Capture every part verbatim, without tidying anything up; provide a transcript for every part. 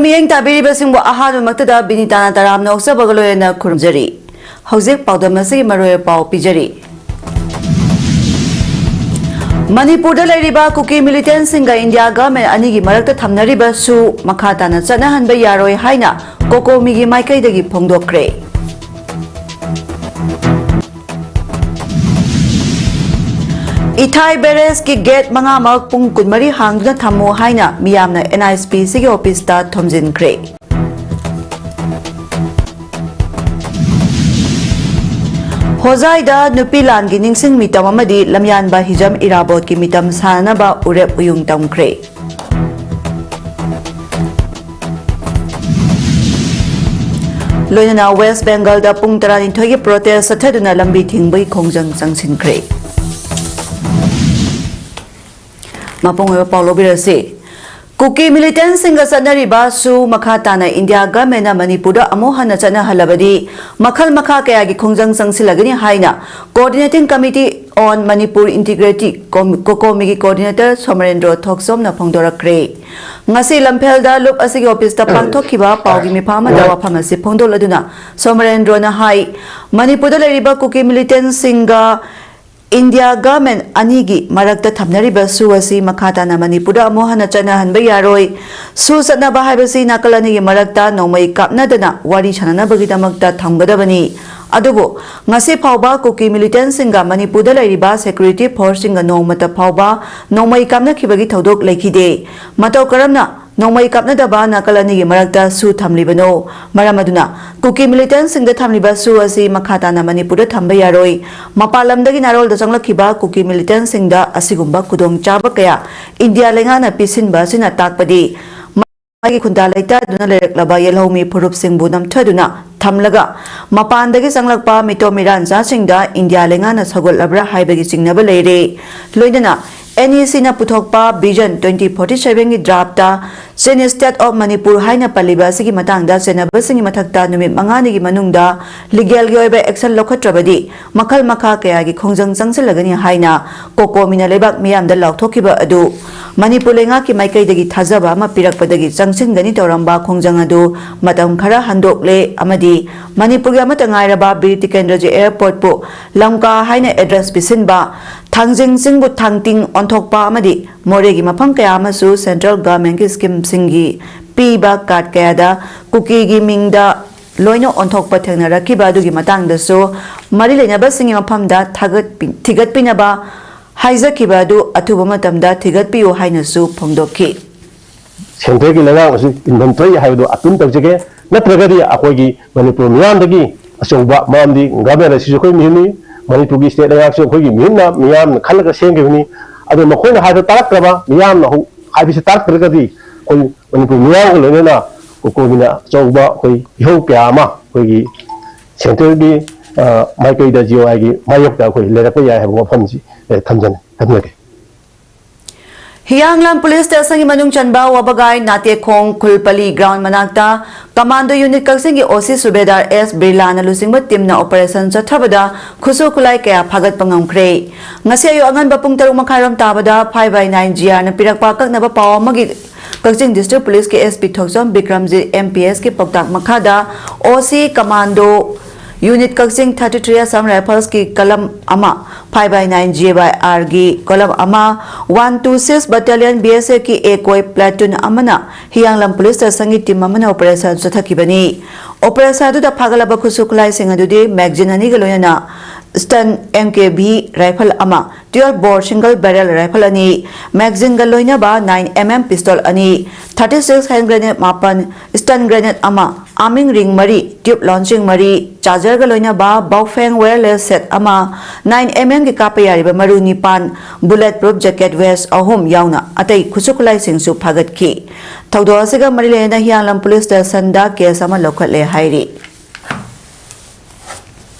ꯃꯤꯠꯌꯦꯡ ꯇꯥꯕꯤꯔꯤꯕꯁꯤꯡꯕꯨ ꯑꯍꯥꯟꯕꯃꯛꯇꯗ ꯕꯤꯅꯤꯇꯥꯅ ꯇꯔꯥꯝꯅ ꯑꯣꯛꯆꯕꯒ ꯂꯣꯏꯅꯅ ꯈꯨꯔꯨꯝꯖꯔꯤ꯫ ꯍꯧꯖꯤꯛ ꯄꯥꯎꯗꯝ ꯑꯁꯤꯒꯤ ꯃꯔꯨꯑꯣꯏꯕ ꯄꯥꯎ ꯄꯤꯖꯔꯤ꯫ ꯃꯅꯤꯄꯨꯔꯗ ꯂꯩꯔꯤꯕ ꯀꯨꯀꯤ ꯃꯤꯂꯤꯇꯦꯟꯁꯤꯡꯒ ꯏꯟꯗꯤꯌꯥ ꯒꯚꯔꯟꯃꯦꯟꯠ ꯑꯅꯤꯒꯤ ꯃꯔꯛꯇ ꯊꯝꯅꯔꯤꯕ ꯁꯨ ꯃꯈꯥ ꯇꯥꯅ ꯆꯠꯅꯍꯟꯕ ꯌꯥꯔꯣꯏ ꯍꯥꯏꯅ ꯀꯣꯀꯣꯃꯤꯒꯤ ꯃꯥꯏꯀꯩꯗꯒꯤ ꯐꯣꯡꯗꯣꯛꯈ꯭ꯔꯦ꯫ ꯏꯊꯥꯏ ꯕꯦꯔꯦꯖꯀꯤ ꯒꯦꯠ ꯃꯉꯥꯃꯛ ꯄꯨꯡ ꯀꯨꯟꯃꯔꯤ ꯍꯥꯡꯗꯨꯅ ꯊꯝꯃꯨ ꯍꯥꯏꯅ ꯃꯤꯌꯥꯝꯅ ꯑꯦꯟ ꯑꯥꯏ ꯑꯦꯁ ꯄꯤ ꯁꯤꯒꯤ ꯑꯣꯐꯤꯁꯇ ꯊꯣꯝꯖꯤꯟꯈ꯭ꯔꯦ꯫ ꯍꯣꯖꯥꯏꯗ ꯅꯨꯄꯤ ꯂꯥꯟꯒꯤ ꯅꯤꯡꯁꯤꯡ ꯃꯤꯇꯝ ꯑꯃꯗꯤ ꯂꯝꯌꯥꯟꯕ ꯍꯤꯖꯝ ꯏꯔꯥꯕꯣꯠꯀꯤ ꯃꯤꯇꯝ ꯁꯥꯟꯅꯅꯕ ꯎꯔꯦꯞ ꯎꯌꯨꯡ ꯇꯝꯈ꯭ꯔꯦ꯫ ꯂꯣꯏꯅꯅ ꯋꯦꯁ ꯕꯦꯡꯒꯜꯗ ꯄꯨꯡ ꯇꯔꯥꯅꯤꯊꯣꯏꯒꯤ ꯄ꯭ꯔꯣꯇꯦꯁ ꯆꯠꯊꯗꯨꯅ ꯂꯝꯕꯤ ꯊꯤꯡꯕꯒꯤ ꯈꯣꯡꯖꯪ ꯆꯪꯁꯤꯟꯈ꯭ꯔꯦ꯫ ꯃꯄꯨꯡ ꯑꯣꯏꯕ ꯄꯥꯎ ꯂꯧꯕꯤꯔꯁꯤ꯫ ꯀꯨꯀꯤ ꯃꯤꯂꯤꯇꯦꯟꯁꯤꯡꯒ ꯆꯠꯅꯔꯤꯕ ꯁꯨ ꯃꯈꯥ ꯇꯥꯅ ꯏꯟꯗꯤꯌꯥ ꯒꯚꯔꯟꯃꯦꯟꯠꯅ ꯃꯅꯤꯄꯨꯔꯗ ꯑꯃꯨꯛ ꯍꯟꯅ ꯆꯠꯅꯍꯜꯂꯕꯗꯤ ꯃꯈꯜ ꯃꯈꯥ ꯀꯌꯥꯒꯤ ꯈꯣꯡꯖꯪ ꯆꯪꯁꯤꯜꯂꯒꯅꯤ ꯍꯥꯏꯅ Coordinating Committee on Manipur Integrity, ꯀꯣꯝ-, ꯀꯣꯀꯣꯃꯤꯒꯤ ꯀꯣꯑꯣꯔꯗꯤꯅꯦꯇꯔ ꯁꯣꯃꯔꯦꯟꯗ꯭ꯔꯣ ꯊꯣꯛꯆꯣꯝꯅ ꯐꯣꯡꯗꯣꯔꯛꯈ꯭ꯔꯦ꯫ ꯉꯁꯤ ꯂꯝꯐꯦꯜꯗ ꯂꯨꯞ ꯑꯁꯤꯒꯤ ꯑꯣꯐꯤꯁꯇ ꯄꯥꯡꯊꯣꯛꯈꯤꯕ ꯄꯥꯎꯒꯤ ꯃꯤꯐꯝ ꯑꯃꯗ ꯋꯥꯐꯝ ꯑꯁꯤ ꯐꯣꯡꯗꯣꯛꯂꯗꯨꯅ ꯁꯣꯃꯔꯦꯟꯗ꯭ꯔꯣꯅ ꯍꯥꯏ, ꯃꯅꯤꯄꯨꯔꯗ ꯂꯩꯔꯤꯕ ꯀꯨꯀꯤ ꯃꯤꯂꯤꯇꯦꯟꯁꯤꯡꯒ ꯏꯟꯗꯤꯌꯥ ꯒꯚꯔꯟꯃꯦꯟꯠ ꯑꯅꯤꯒꯤ ꯃꯔꯛꯇ ꯊꯝꯅꯔꯤꯕ ꯁꯨ ꯑꯁꯤ ꯃꯈꯥ ꯇꯥꯅ ꯃꯅꯤꯄꯨꯔꯗ ꯑꯃꯨꯛ ꯍꯟꯅ ꯆꯠꯅꯍꯟꯕ ꯌꯥꯔꯣꯏ꯫ ꯁꯨ ꯆꯠꯅꯕ ꯍꯥꯏꯕꯁꯤ ꯅꯥꯀꯜ ꯑꯅꯤꯒꯤ ꯃꯔꯛꯇ ꯅꯣꯡꯃꯩ ꯀꯥꯞꯅꯗꯅ ꯋꯥꯔꯤ ꯁꯥꯟꯅꯅꯕꯒꯤꯗꯃꯛꯇ ꯊꯝꯒꯗꯕꯅꯤ꯫ ꯑꯗꯨꯕꯨ ꯉꯁꯤ ꯐꯥꯎꯕ ꯀꯨꯀꯤ ꯃꯤꯂꯤꯇꯦꯟꯁꯤꯡꯒ ꯃꯅꯤꯄꯨꯔꯗ ꯂꯩꯔꯤꯕ ꯁꯦꯀ꯭ꯌꯨꯔꯤꯇꯤ ꯐꯣꯔꯁꯁꯤꯡꯒ ꯅꯣꯡꯃꯇ ꯐꯥꯎꯕ ꯅꯣꯡꯃꯩ ꯀꯥꯞꯅꯈꯤꯕꯒꯤ ꯊꯧꯗꯣꯛ ꯂꯩꯈꯤꯗꯦ꯫ ꯃꯇꯧ ꯀꯔꯝꯅ ꯅꯣꯡꯃꯩ ꯀꯥꯞꯅꯗꯕ ꯅꯥꯀꯜ ꯑꯅꯤꯒꯤ ꯃꯔꯛꯇ ꯁꯨ ꯊꯝꯂꯤꯕꯅꯣ? ꯃꯔꯝ ꯑꯗꯨꯅ ꯀꯨꯀꯤ ꯃꯤꯂꯤꯇꯦꯟꯁꯤꯡꯗ ꯊꯝꯂꯤꯕ ꯁꯨ ꯑꯁꯤ ꯃꯈꯥ ꯇꯥꯅ ꯃꯅꯤꯄꯨꯔꯗ ꯊꯝꯕ ꯌꯥꯔꯣꯏ꯫ ꯃꯄꯥꯟ ꯂꯝꯗꯒꯤ ꯅꯥꯔꯣꯜꯗ ꯆꯪꯂꯛꯈꯤꯕ ꯀꯨꯀꯤ ꯃꯤꯂꯤꯇꯦꯟꯁꯤꯡꯗ ꯑꯁꯤꯒꯨꯝꯕ ꯈꯨꯗꯣꯡꯆꯥꯕ ꯀꯌꯥ ꯏꯟꯗꯤꯌꯥ ꯂꯩꯉꯥꯛꯅ ꯄꯤꯁꯤꯟꯕ ꯑꯁꯤꯅ ꯇꯥꯛꯄꯗꯤ ꯃꯥꯒꯤ ꯈꯨꯟꯗꯥ ꯂꯩꯇꯥꯗꯨꯅ ꯂꯩꯔꯛꯂꯕ ꯌꯦꯜꯍꯧꯃꯤ ꯐꯨꯔꯨꯞꯁꯤꯡꯕꯨ ꯅꯝꯊꯗꯨꯅ ꯊꯝꯂꯒ ꯃꯄꯥꯟꯗꯒꯤ ꯆꯪꯂꯛꯄ ꯃꯤꯇꯣꯞ ꯃꯤꯔꯥꯟꯆꯥꯁꯤꯡꯗ ꯏꯟꯗꯤꯌꯥ ꯂꯩꯉꯥꯛꯅ ꯁꯧꯒꯠꯂꯕ꯭ꯔꯥ ꯍꯥꯏꯕꯒꯤ ꯆꯤꯡꯅꯕ ꯂꯩꯔꯦ꯫ ꯂꯣꯏꯅꯅ ꯑꯦꯟ ꯏ ꯁꯤꯅ ꯄꯨꯊꯣꯛꯄ ꯚꯤꯖꯟ ꯇ꯭ꯋꯦꯟꯇꯤ ꯐꯣꯔꯇꯤ ꯁꯚꯦꯟꯒꯤ ꯗ꯭ꯔꯥꯐꯇ Chin State of Manipur ꯍꯥꯏꯅ ꯄꯜꯂꯤꯕ ꯑꯁꯤꯒꯤ ꯃꯇꯥꯡꯗ ꯆꯦꯟꯅꯕꯁꯤꯡꯒꯤ ꯃꯊꯛꯇ ꯅꯨꯃꯤꯠ ꯃꯉꯥꯅꯤꯒꯤ ꯃꯅꯨꯡꯗ ꯂꯤꯒꯦꯜꯒꯤ ꯑꯣꯏꯕ ꯑꯦꯛꯁꯟ ꯂꯧꯈꯠꯇ꯭ꯔꯕꯗꯤ ꯃꯈꯜ ꯃꯈꯥ ꯀꯌꯥꯒꯤ ꯈꯣꯡꯖꯪ ꯆꯪꯁꯤꯜꯂꯒꯅꯤ ꯍꯥꯏꯅ ꯀꯣꯀꯣꯃꯤꯅ ꯂꯩꯕꯥꯛ ꯃꯤꯌꯥꯝꯗ ꯂꯥꯎꯊꯣꯛꯈꯤꯕ ꯑꯗꯨ ꯃꯅꯤꯄꯨꯔ ꯂꯩꯉꯥꯛꯀꯤ ꯃꯥꯏꯀꯩꯗꯒꯤ ꯊꯥꯖꯕ ꯑꯃ ꯄꯤꯔꯛꯄꯗꯒꯤ ꯆꯪꯁꯤꯟꯒꯅꯤ ꯇꯧꯔꯝꯕ ꯈꯣꯡꯖꯪ ꯑꯗꯨ ꯃꯇꯝ ꯈꯔ ꯍꯟꯗꯣꯛꯂꯦ ꯑꯃꯗꯤ ꯃꯅꯤꯄꯨꯔꯒꯤ ꯑꯃꯠꯇ ꯉꯥꯏꯔꯕ ꯕꯤꯔ ꯇꯤꯀꯦꯟꯗ꯭ꯔꯖꯤ ꯑꯦꯌꯔꯄꯣꯔꯠꯄꯨ ꯂꯝꯀꯥ ꯍꯥꯏꯅ ꯑꯦꯗ꯭ꯔꯦꯁ ꯄꯤꯁꯤꯟꯕ, ꯊꯥꯡꯖꯤꯡ ꯆꯤꯡꯕꯨ ꯊꯥꯡꯇꯤꯡ ꯑꯣꯟꯊꯣꯛꯄ ꯑꯃꯗꯤ ꯃꯣꯔꯦꯒꯤ ꯃꯐꯝ ꯀꯌꯥ ꯑꯃꯁꯨ ꯁꯦꯟꯇ꯭ꯔꯦꯜ ꯒꯚꯔꯟꯃꯦꯟꯠꯀꯤ ꯁ꯭ꯀꯤꯝꯁꯤꯡꯒꯤ ꯄꯤꯕ ꯀꯥꯔꯗ ꯀꯌꯥꯗ ꯀꯨꯀꯤꯒꯤ ꯃꯤꯡꯗ ꯂꯣꯏꯅ ꯑꯣꯟꯊꯣꯛꯄ ꯊꯦꯡꯅꯔꯛꯈꯤꯕ ꯑꯗꯨꯒꯤ ꯃꯇꯥꯡꯗꯁꯨ ꯃꯔꯤ ꯂꯩꯅꯕꯁꯤꯡꯒꯤ ꯃꯐꯝꯗ ꯊꯥꯒꯠꯄꯤ-, ꯊꯤꯒꯠꯄꯤꯅꯕ ꯍꯥꯏꯖꯈꯤꯕ ꯑꯗꯨ ꯑꯊꯨꯕ ꯃꯇꯝꯗ ꯊꯤꯒꯠꯄꯤꯌꯨ ꯍꯥꯏꯅꯁꯨ ꯐꯣꯡꯗꯣꯛꯈꯤ꯫ ꯁꯦꯟꯇ꯭ꯔꯦꯜꯒꯤ ꯂꯩꯉꯥꯛꯅꯁꯨ ꯏꯟꯐꯝ ꯊꯣꯛꯏ ꯍꯥꯏꯕꯗꯨ ꯑꯇꯨꯝ ꯇꯧꯖꯒꯦ꯫ ꯅꯠꯇ꯭ꯔꯒꯗꯤ ꯑꯩꯈꯣꯏꯒꯤ ꯃꯅꯤꯄꯨꯔ ꯃꯤꯌꯥꯝꯗꯒꯤ ꯑꯆꯧꯕ, ꯃꯔꯝꯗꯤ ꯒꯚꯔꯟꯃꯦꯟꯠ ꯑꯁꯤꯁꯨ ꯑꯩꯈꯣꯏ ꯃꯤꯍꯨꯠꯅꯤ, ꯃꯅꯤꯄꯨꯔꯒꯤ ꯁ꯭ꯇꯦꯠ ꯂꯩꯉꯥꯛꯁꯨ ꯑꯩꯈꯣꯏꯒꯤ ꯃꯤꯍꯨꯠꯅ ꯃꯤꯌꯥꯝꯅ ꯈꯜꯂꯒ ꯁꯦꯝꯈꯤꯕꯅꯤ꯫ ꯑꯗꯣ ꯃꯈꯣꯏꯅ ꯍꯥꯏꯕ ꯇꯥꯔꯛꯇ꯭ꯔꯕ, ꯃꯤꯌꯥꯝꯅ ꯍꯧ-, ꯍꯥꯏꯕꯁꯤ ꯇꯥꯔꯛꯇ꯭ꯔꯒꯗꯤ ꯑꯩꯈꯣꯏ ꯃꯅꯤꯄꯨꯔ ꯃꯤꯌꯥꯝꯒ ꯂꯣꯏꯅꯅ ꯀꯣꯀꯣꯃꯤꯅ ꯑꯆꯧꯕ ꯑꯩꯈꯣꯏ ꯏꯍꯧ ꯀꯌꯥ ꯑꯃ ꯑꯩꯈꯣꯏꯒꯤ ꯁꯦꯟꯇ꯭ꯔꯦꯜꯒꯤ, ꯑ, ꯃꯥꯏꯀꯩꯗ, ꯖꯤ ꯑꯣ ꯑꯥꯏꯒꯤ ꯃꯥꯌꯣꯛꯇ ꯑꯩꯈꯣꯏ ꯂꯩꯔꯛꯄ ꯌꯥꯏ ꯍꯥꯏꯕ ꯋꯥꯐꯝꯁꯤ, ꯑ, ꯊꯝꯖꯅꯤ-, ꯊꯝꯖꯒꯦ꯫ ꯍꯤꯌꯥꯡꯂꯝ ꯄꯨꯂꯤꯁ ꯁ꯭ꯇꯦꯁꯟꯒꯤ ꯃꯅꯨꯡ ꯆꯟꯕ ꯋꯥꯕꯒꯥꯏ ꯅꯥꯇꯦꯈꯣꯡ ꯈꯨꯜꯄꯂꯤ ꯒ꯭ꯔꯥꯎꯟ ꯃꯅꯥꯛꯇ ꯀꯃꯥꯟꯗꯣ ꯌꯨꯅꯤꯠ ꯀꯛꯆꯤꯡꯒꯤ ꯑꯣ ꯁꯤ ꯁꯨꯕꯦꯗꯥꯔ ꯑꯦꯁ ꯕꯤꯔꯂꯥꯅ ꯂꯨꯆꯤꯡꯕ ꯇꯤꯝꯅ ꯑꯣꯄꯔꯦꯁꯟ ꯆꯠꯊꯕꯗ ꯈꯨꯠꯁꯨ ꯈꯨꯠꯂꯥꯏ ꯀꯌꯥ ꯐꯥꯒꯠꯄ ꯉꯝꯈ꯭ꯔꯦ꯫ ꯉꯁꯤ ꯑꯌꯨꯛ ꯑꯉꯟꯕ ꯄꯨꯡ ꯇꯔꯨꯛ ꯃꯈꯥꯏꯔꯣꯝ ꯇꯥꯕꯗ ꯐꯥꯏꯚ ꯕꯥꯏ ꯅꯥꯏꯟ ꯖꯤ ꯑꯥꯔꯅ ꯄꯤꯔꯛꯄ ꯑꯀꯛꯅꯕ ꯄꯥꯎ ꯑꯃꯒꯤ ꯀꯛꯆꯤꯡ ꯗꯤꯁꯇ꯭ꯔꯤꯛ ꯄꯨꯂꯤꯁꯀꯤ ꯑꯦꯁ ꯄꯤ ꯊꯣꯛꯆꯣꯝ ꯕꯤꯀ꯭ꯔꯝꯖꯤꯠ ꯑꯦꯝ ꯄꯤ ꯑꯦꯁꯀꯤ ꯄꯥꯎꯇꯥꯛ ꯃꯈꯥꯗ ꯑꯣ ꯁꯤ ꯀꯃꯥꯟꯗꯣ ꯌꯨꯅꯤꯠ ꯀꯛꯆꯤꯡ ꯊꯥꯔꯇꯤ ꯊ꯭ꯔꯤ ꯑꯁꯥꯝ ꯔꯥꯏꯐꯜꯁꯀꯤ ꯀꯂꯝ ꯑꯃ, five by nine G Y ꯑꯥꯔꯒꯤ column ꯑꯃ, one two six battalion B ꯑꯦꯁ ꯑꯦꯐꯀꯤ ꯑꯦꯀꯣꯏ ꯄ꯭ꯂꯥꯇꯨꯟ ꯑꯃꯅ ꯍꯤꯌꯥꯡꯂꯝ ꯄꯨꯂꯤꯁ ꯁ꯭ꯇꯦꯁꯟꯒꯤ ꯇꯤꯝ ꯑꯃꯅ ꯑꯣꯄꯔꯦꯁꯟ ꯆꯠꯊꯈꯤꯕꯅꯤ꯫ ꯑꯣꯄꯔꯦꯁꯟ ꯑꯗꯨꯗ ꯐꯥꯒꯠꯂꯕ ꯈꯨꯠꯁꯨ ꯈꯨꯠꯂꯥꯏꯁꯤꯡ ꯑꯗꯨꯗꯤ ꯃꯦꯒꯖꯤꯟ ꯑꯅꯤꯒ ꯂꯣꯏꯅꯅ ꯁ꯭ꯇꯟ ꯑꯦꯝ ꯀꯦ ꯚꯤ ꯔꯥꯏꯐꯜ ꯑꯃ, ꯇ꯭ꯋꯦꯜꯐ ꯕꯣꯔ ꯁꯤꯡꯒꯜ ꯕꯦꯔꯦꯜ ꯔꯥꯏꯐꯜ ꯑꯅꯤ, ꯃꯦꯒꯖꯤꯟꯒ ꯂꯣꯏꯅꯕ ꯅꯥꯏꯟ ꯑꯦꯝ ꯑꯦꯝ ꯄꯤꯁꯇꯣꯜ ꯑꯅꯤ, ꯊꯥꯔꯇꯤ ꯁꯤꯛꯁ ꯍꯦꯟ ꯒ꯭ꯔꯦꯅꯦꯗ ꯃꯥꯄꯟ, ꯁ꯭ꯇꯟ ꯒ꯭ꯔꯦꯅꯦꯗ ꯑꯃ, ꯑꯥꯔꯃꯤꯡ ꯔꯤꯡ ꯃꯔꯤ, ꯇ꯭ꯌꯨꯕ ꯂꯣꯟꯆꯤꯡ ꯃꯔꯤ, ꯆꯥꯔꯖꯔꯒ ꯂꯣꯏꯅꯕ ꯕꯥꯎꯐꯦꯡ ꯋꯥꯌꯔꯂꯦꯁ ꯁꯦꯠ ꯑꯃ, ꯅꯥꯏꯟ ꯑꯦꯝ ꯑꯦꯝꯒꯤ ꯀꯥꯞꯄ ꯌꯥꯔꯤꯕ ꯃꯔꯨ ꯅꯤꯄꯥꯟ, ꯕꯨꯂꯦꯠ ꯄ꯭ꯔꯨꯐ ꯖꯦꯀꯦꯠ ꯚꯦꯁ ꯑꯍꯨꯝ ꯌꯥꯎꯅ ꯑꯇꯩ ꯈꯨꯠꯁꯨ ꯈꯨꯠꯂꯥꯏꯁꯤꯡꯁꯨ ꯐꯥꯒꯠꯈꯤ꯫ ꯊꯧꯗꯣꯛ ꯑꯁꯤꯒ ꯃꯔꯤ ꯂꯩꯅꯅ ꯍꯤꯌꯥꯡꯂꯝ ꯄꯨꯂꯤꯁ ꯁ꯭ꯇꯦꯁꯟꯗ ꯀꯦꯁ ꯑꯃ ꯂꯧꯈꯠꯂꯦ ꯍꯥꯏꯔꯤ꯫